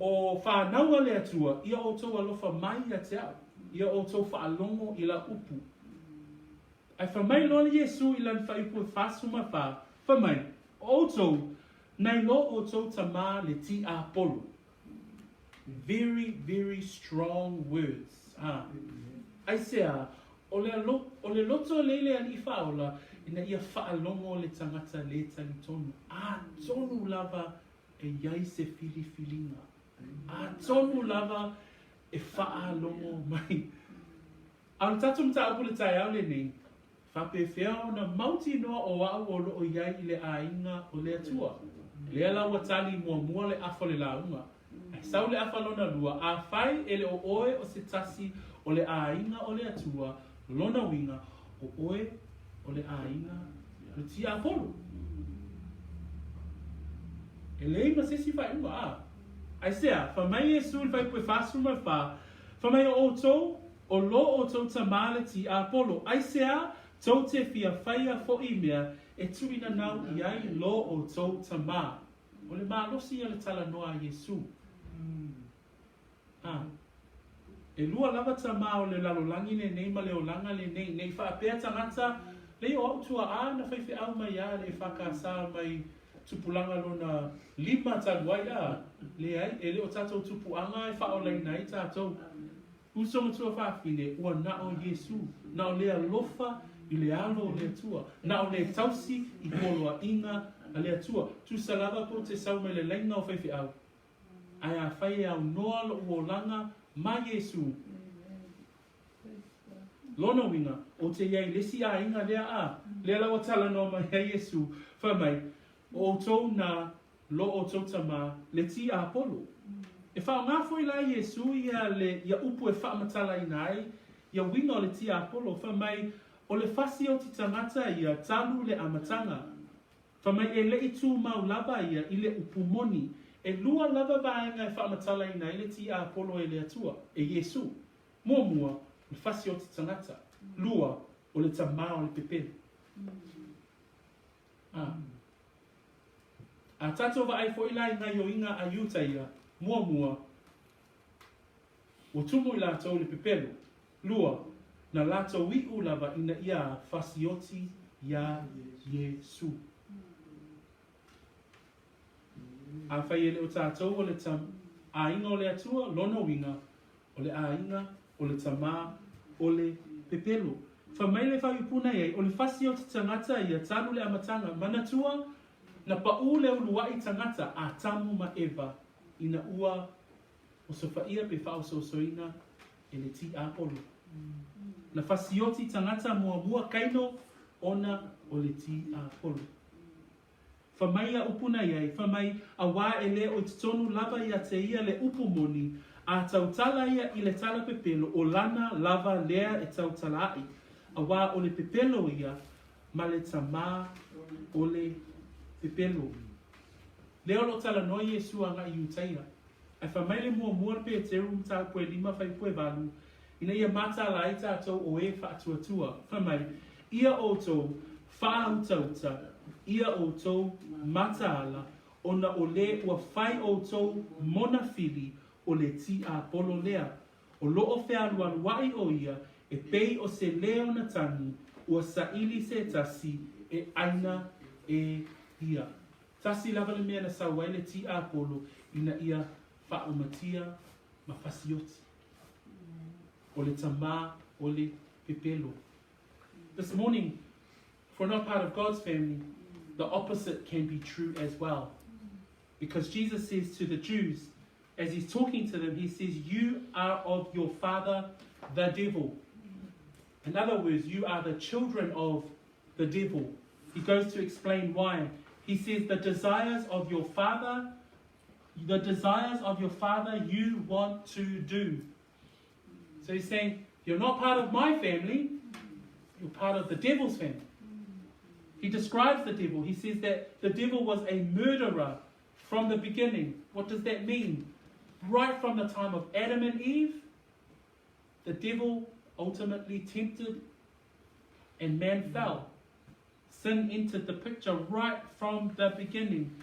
o whanau a le Atua, ia outou alofa mai ia te au, ia outou faalogo i lau upu. Ae fai mai loa le Iesū i lana faaiupu e 44, fai mai, O outou, nai lo outou tamā le tiapolo. Very, very strong words. Ha. Aisea, o le, alo, o le loto lei le Alii Faaola, ina ia faalogo le tagata lē talitonu. Atonu lava e i ai se filifiliga. Atonu lava e faalogo mai. A o le tatou mataupu i le taeao lenei, faapefea ona mautinoa o au o loo i ai i le aiga o le Atua? Lea la ua tali muamua le afa o le lauga. Ae sau le afa lona lua, afai e le o oe o se tasi o le aiga o le Atua, lona uiga, o oe o le aiga o le tiapolo. E leai ma se isi faaiuga, a. Aisea, fai mai Iesu i le faaiupu e 44, Fai mai o outou, o lo outou tamā le tiapolo, aisea tou te fia faia foʻi mea e tuuinanau i ai lo outou tamā? O le malosi ia le talanoa a Iesu. A. E lua lava tamā o le lalolagi lenei ma le olaga lenei, nei faapea tagata, lei o au tuaʻa na faifeau mai a le EFKS mai tupulaga lona lima talu ai, a, leai, e le o tatou tupuaga e faaolaina ai tatou. Uso ma tuafafine, ua na o Iesū, na o le alofa i le alo o le Atua, na o le tausi i poloaiga a le Atua. Tusa lava po te sau mai le laina o faifeau, ae afai e aunoa loʻu olaga ma Iesū, Lona uiga, ou te i ai i le isi aiga lea a, lea la ua talanoa mai ai Iesū, fai mai, O outou na lo outou tamā, le tiapolo. E faaaoga foi la Iesū ia le ia upu e faamatalaina ai ia uiga o le tiapolo, fai mai, O le fasi o te tagata ia talu le amataga. Fai mai e leʻi tumau lava ia i le upu moni. E lua lava vaega e faamatalaina ai le tiapolo e le Atua, e Iesū. Muamua, o le fasi o te tagata. Lua, o le tamā o le pepelo. A. A tatou vaai foi la i gaioiga a Iutaia, muamua, ua tumu i latou le pepelo. Lua, na latou iʻu lava ina ia fasioti iā Iesū. Afai e le o tatou o le aiga o le Atua, lona uiga, o le aiga o le tamā o le pepelo. Fai mai le faaiupuna i ai, o le fasi o te tagata ia talu le amataga, manatua, na paʻū le uluaʻi tagata Atamu ma Eva ina ua osofaia pe faaosoosoina e le tiapolo. Na fasioti tagata muamua Kaino ona o le tiapolo. Fai mai ia upu na i ai, fai mai, Auā e le o i totonu lava ia te ia le upu moni, a tautala ia i le tala pepelo, o lana lava lea e tautala a'i, auā o le pepelo ia ma le tamā o le pepelo. Lea o lo o talanoa Iesu agai i Iutaia. Ae fai mai le muamua le Peteru mataupu e lima fuaiupu e valu, ina ia mataala ai tatou o e faatuatua. Fai mai, Ia outou faautauta, ia outou mataala, ona o le ua fai outou mona fili o le tiapolo lea. O lo o fealualuaʻi ʻo ia e pei o se leo na tagi, ua saili se tasi e ʻaina e ia. Tasi lava le mea na sau ai le tiapolo ina ia faaumatia ma fasioti. O le tamā o le pepelo. This morning, if we're not part of God's family, the opposite can be true as well. Because Jesus says to the Jews, as he's talking to them, he says, You are of your father, the devil. In other words, you are the children of the devil. He goes to explain why. He says, The desires of your father, the desires of your father you want to do. So he's saying, You're not part of my family, you're part of the devil's family. He describes the devil. He says that the devil was a murderer from the beginning. What does that mean? Right from the time of Adam and Eve, the devil ultimately tempted and man fell. Sin entered the picture right from the beginning.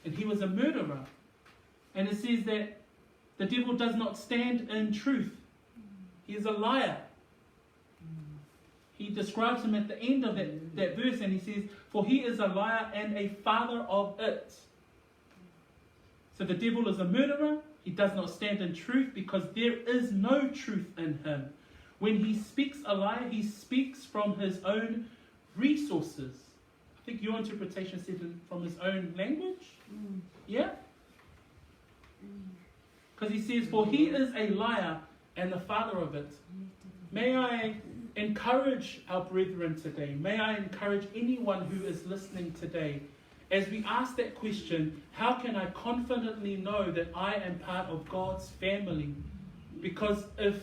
And he was a murderer. And it says that the devil does not stand in truth. He is a liar. He describes him at the end of that, that verse and he says, For he is a liar and a father of it. So the devil is a murderer. He does not stand in truth because there is no truth in him. When he speaks a lie, he speaks from his own resources. I think your interpretation said from his own language. Yeah? Because he says, For he is a liar and the father of it. May I encourage our brethren today. May I encourage anyone who is listening today. As we ask that question, how can I confidently know that I am part of God's family? Because if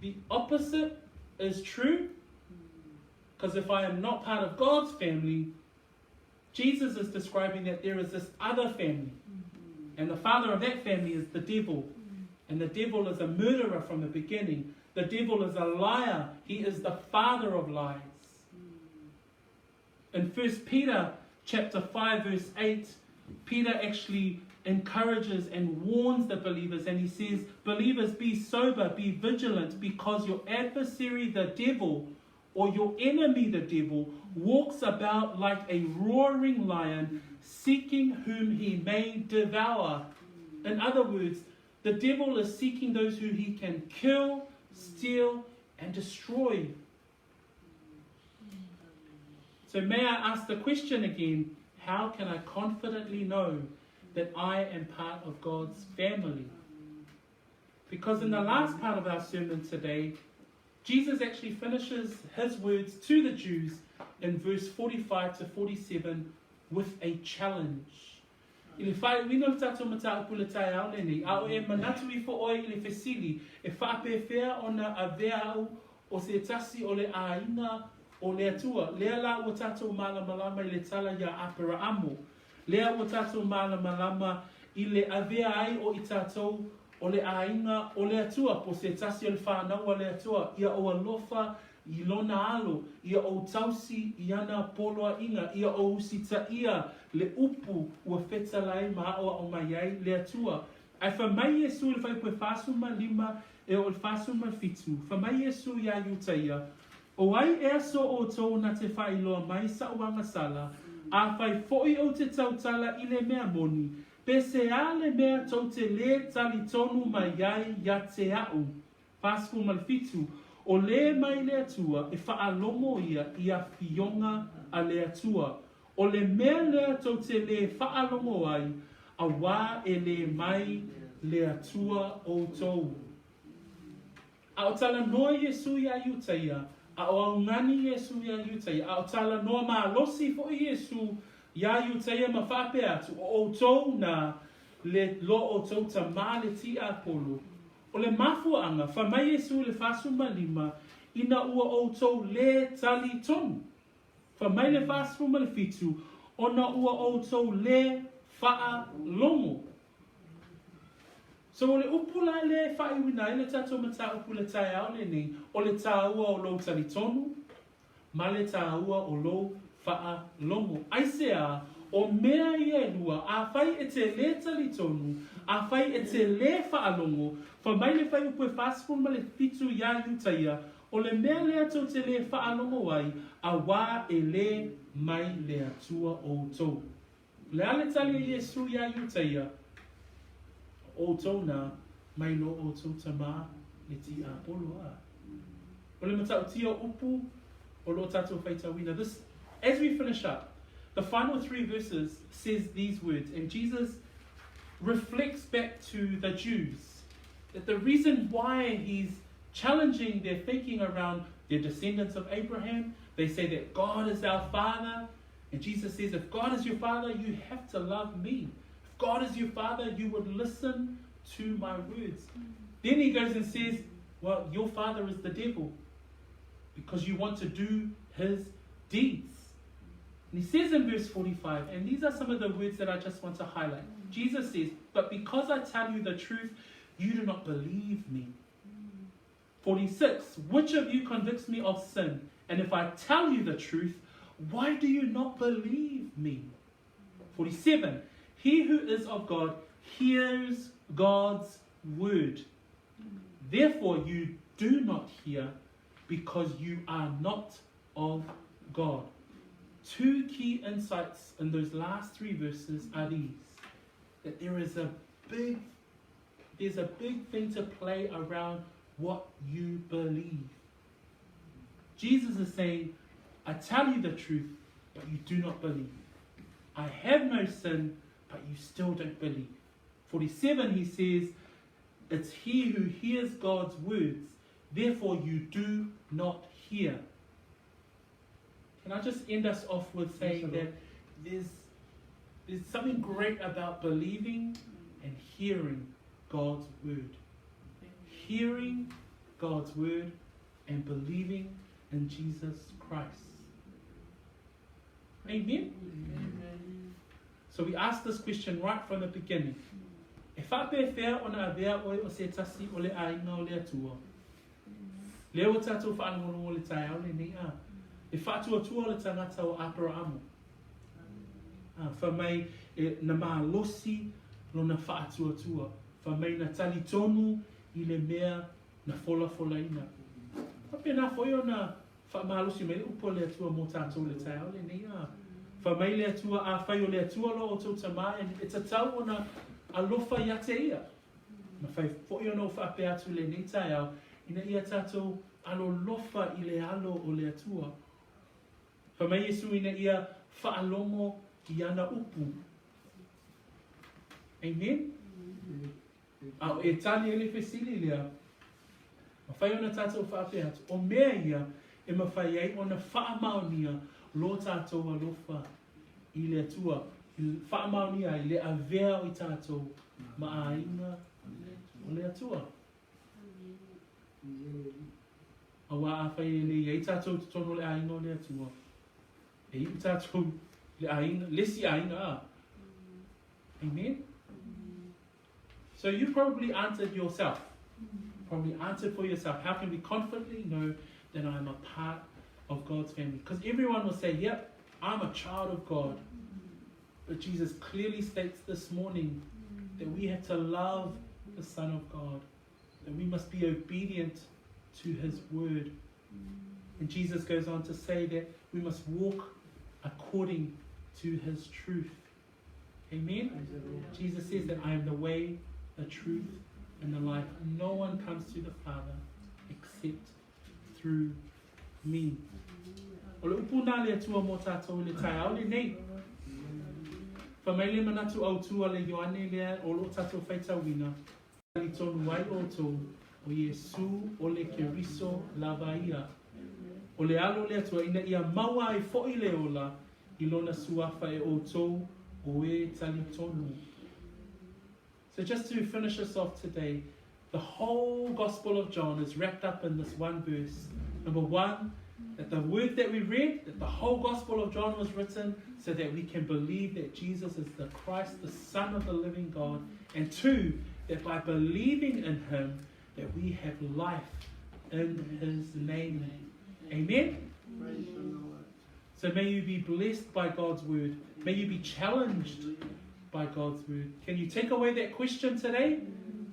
the opposite is true, because if I am not part of God's family, Jesus is describing that there is this other family. And the father of that family is the devil. And the devil is a murderer from the beginning. The devil is a liar. He is the father of lies. In 1 Peter chapter 5 verse 8, Peter actually encourages and warns the believers and he says, "Believers, be sober, be vigilant, because your adversary the devil or your enemy the devil walks about like a roaring lion, seeking whom he may devour." In other words, the devil is seeking those who he can kill, steal, and destroy. So may I ask the question again how can I confidently know that I am part of God's family? Because in the last part of our sermon today, Jesus actually finishes his words to the Jews in verse 45 to 47 with a challenge. I le faaiuina o le tatou mataupu i le taeao lenei, a o e manatu ifo ʻoe i le fesili, e faapefea ona avea au o se tasi o le ʻāina o le Atua? Lea la ua tatou malamalama i le tala iā Aperaamo. Lea ua tatou malamalama i le avea ai o i tatou o le ʻāina o le Atua, po se tasi o le whanau a le Atua, ia ou alofa i lona alo, ia ou tausi i ana poloaiga, ia ou usitaia le upu ua fetalai ma aʻoaʻo mai ai le Atua. Ae fai mai Iesu i le fuaiupu e 45 e oo i le 47, fai mai Iesu iā Iutaia, O ai ea so outou na te faailoa mai saʻu agasala, afai foʻi ou te tautala i le mea moni, pe se a le mea tou te lē talitonu mai ai ia te aʻu? 47, O lē mai le Atua e faalogo ia i afioga a le Atua. O le mea lea tou te lē faalogo ai, auā e lē mai le Atua outou. A o talanoa Iesū iā Iutaia, a o augani Iesū iā Iutaia, a o talanoa malosi foʻi Iesū iā Iutaia ma faapea atu, O ʻoutou nā le lo ʻoutou tamā le tiʻapolo. O le mafuaʻaga, fai mai Iesū i le 45, ina ua ʻoutou lē talitonu. Fai mai le 47, ona ua ʻoutou lē faalogo. So o le upu la lea e faaiuina ai le tatou mataupu i le taeao lenei, o le tāua o lou talitonu ma le tāua o lou faalogo. Aisea? O mea ia e lua, afai e te lē talitonu, afai e te lē faalogo, fai mai le fuaiupu e 47 iā Iutaia, O le mea lea tou te lē faalogo ai, auā e lē mai le Atua ʻoutou. O le a le tali a Iesū iā Iutaia? O ʻoutou nā, mai lo ʻoutou tamā le tiʻapolo a. O le matautia upu o lo tatou faitauina. This, as we finish up, the final three verses says these words, and Jesus reflects back to the Jews that the reason why he's challenging their thinking around their descendants of Abraham, they say that God is our father, and Jesus says, if God is your father, you have to love me. If God is your father, you would listen to my words. Then he goes and says, well, your father is the devil because you want to do his deeds. And he says in verse 45, and these are some of the words that I just want to highlight. Jesus says, But because I tell you the truth, you do not believe me. 46, Which of you convicts me of sin? And if I tell you the truth, why do you not believe me? 47, He who is of God hears God's word. Therefore, you do not hear because you are not of God. Two key insights in those last three verses are these that there is a big there's a big thing to play around what you believe. Jesus is saying, I tell you the truth, but you do not believe. I have no sin, but you still don't believe. 47, he says, It's he who hears God's words, therefore you do not hear. Can I just end us off with saying that there's, there's something great about believing and hearing God's word. Hearing God's word and believing in Jesus Christ. Amen? Amen. So we asked this question right from the beginning. E whaapewhea ona avea oe o se tasi o le āinga o le Atua. Lea ua tatou whaalongolongo le taeao lenei a. E whaatuatua o le tangata o Aperaamo. A, wha mai e na malosi lona whaatuatua. Wha mai na tali tonu i le mea na folafolaina. Whapena foʻi ona faamalosi mai le upu a le Atua mo tatou i le taeao lenei a. Fai mai le Atua, Afai o le Atua lo outou tamā, e tatau ona alofa ia te ia. Na fai foʻi ona ou faapea atu i lenei taeao, ina ia tatou alolofa i le alo o le Atua. Fai mai Iesu ina ia faalogo i ana upu. Amen? A o e tali ai le fesili lea, mafai ona tatou faapea atu, o mea ia e mafai ai ona faamaonia lo tatou alofa i le Atua, faamaonia ai le avea o i tatou ma aiga o le Atua. Auā afai e le i ai tatou i totonu o le aiga o le Atua, e iu tatou i le aiga, le isi aiga a. Amen? So you probably answered yourself. Probably answered for yourself. How can we confidently know that I am a part of God's family? Because everyone will say, Yep, I'm a child of God. But Jesus clearly states this morning that we have to love the Son of God, that we must be obedient to his word. And Jesus goes on to say that we must walk according to his truth. Amen? Jesus says that I am the way, the truth, and the life. No one comes to the Father except through me. O le upu nā le Atua mō tātou i le taeao lenei. Fai mai le manatu autū a le Ioane lea o lo tātou faitauina. Tali tonu ai outou. O Iesu o le Keriso lava ia. O le Alo o le Atua ina ia maua ai foʻi le ola i Lona Suafa e ʻoutou o e talitonu. So just to finish us off today, the whole Gospel of John is wrapped up in this one verse. Number one, that the word that we read, that the whole Gospel of John was written so that we can believe that Jesus is the Christ, the Son of the living God. And two, that by believing in him, that we have life in his name. Amen? Praise the Lord. So may you be blessed by God's word. May you be challenged by God's word. Can you take away that question today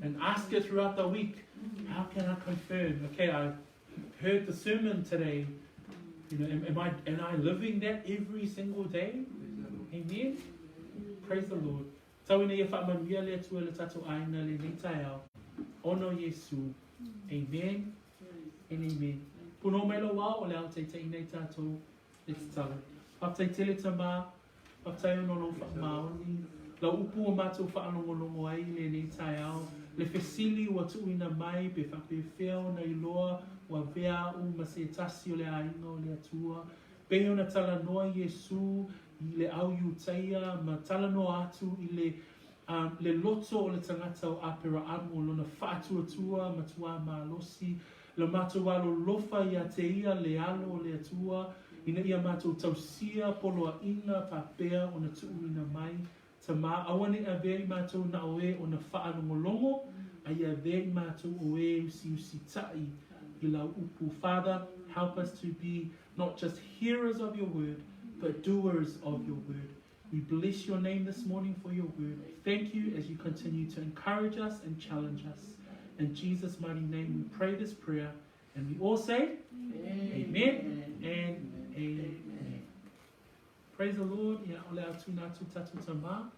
and ask it throughout the week? How can I confirm? Okay, I heard the sermon today. You know, am, am I am I living that every single day? Amen. Praise the Lord. Tau ina ia faamanuia le Atua i le tatou aiga i lenei taeao. Ona o Iesu. Amen and amen. Punoa mai lou ao o le a taitaiina i tatou le tatalo. Faafetai tele Tamā, faafetai ona o lou faamaoni, lau upu ua matou faalogologo ai i lenei taeao, le fesili ua tuuina mai pe faapefea ona iloa ua avea a'u ma se tasi o le aiga o le Atua, pei ona talanoa Iesu i le au Iutaia ma talanoa atu i le le loto o le tagata o Aperaamu, o lona faatuatua ma tuā malosi, lo matou alolofa ia te ia le Alo o le Atua, ina ia matou tausia poloaiga faapea ona tuuina mai, Tamā, aua ne i avea i matou na o e ona faalogologo, a ia avea i matou o e usiusitaʻi i lau upu. Father, help us to be not just hearers of your word, but doers of your word. We bless your name this morning for your word. Thank you as you continue to encourage us and challenge us. In Jesus' mighty name we pray this prayer. And we all say, Amen, and amen. Praise the Lord. Ia, o le a tuna atu tatou tamā.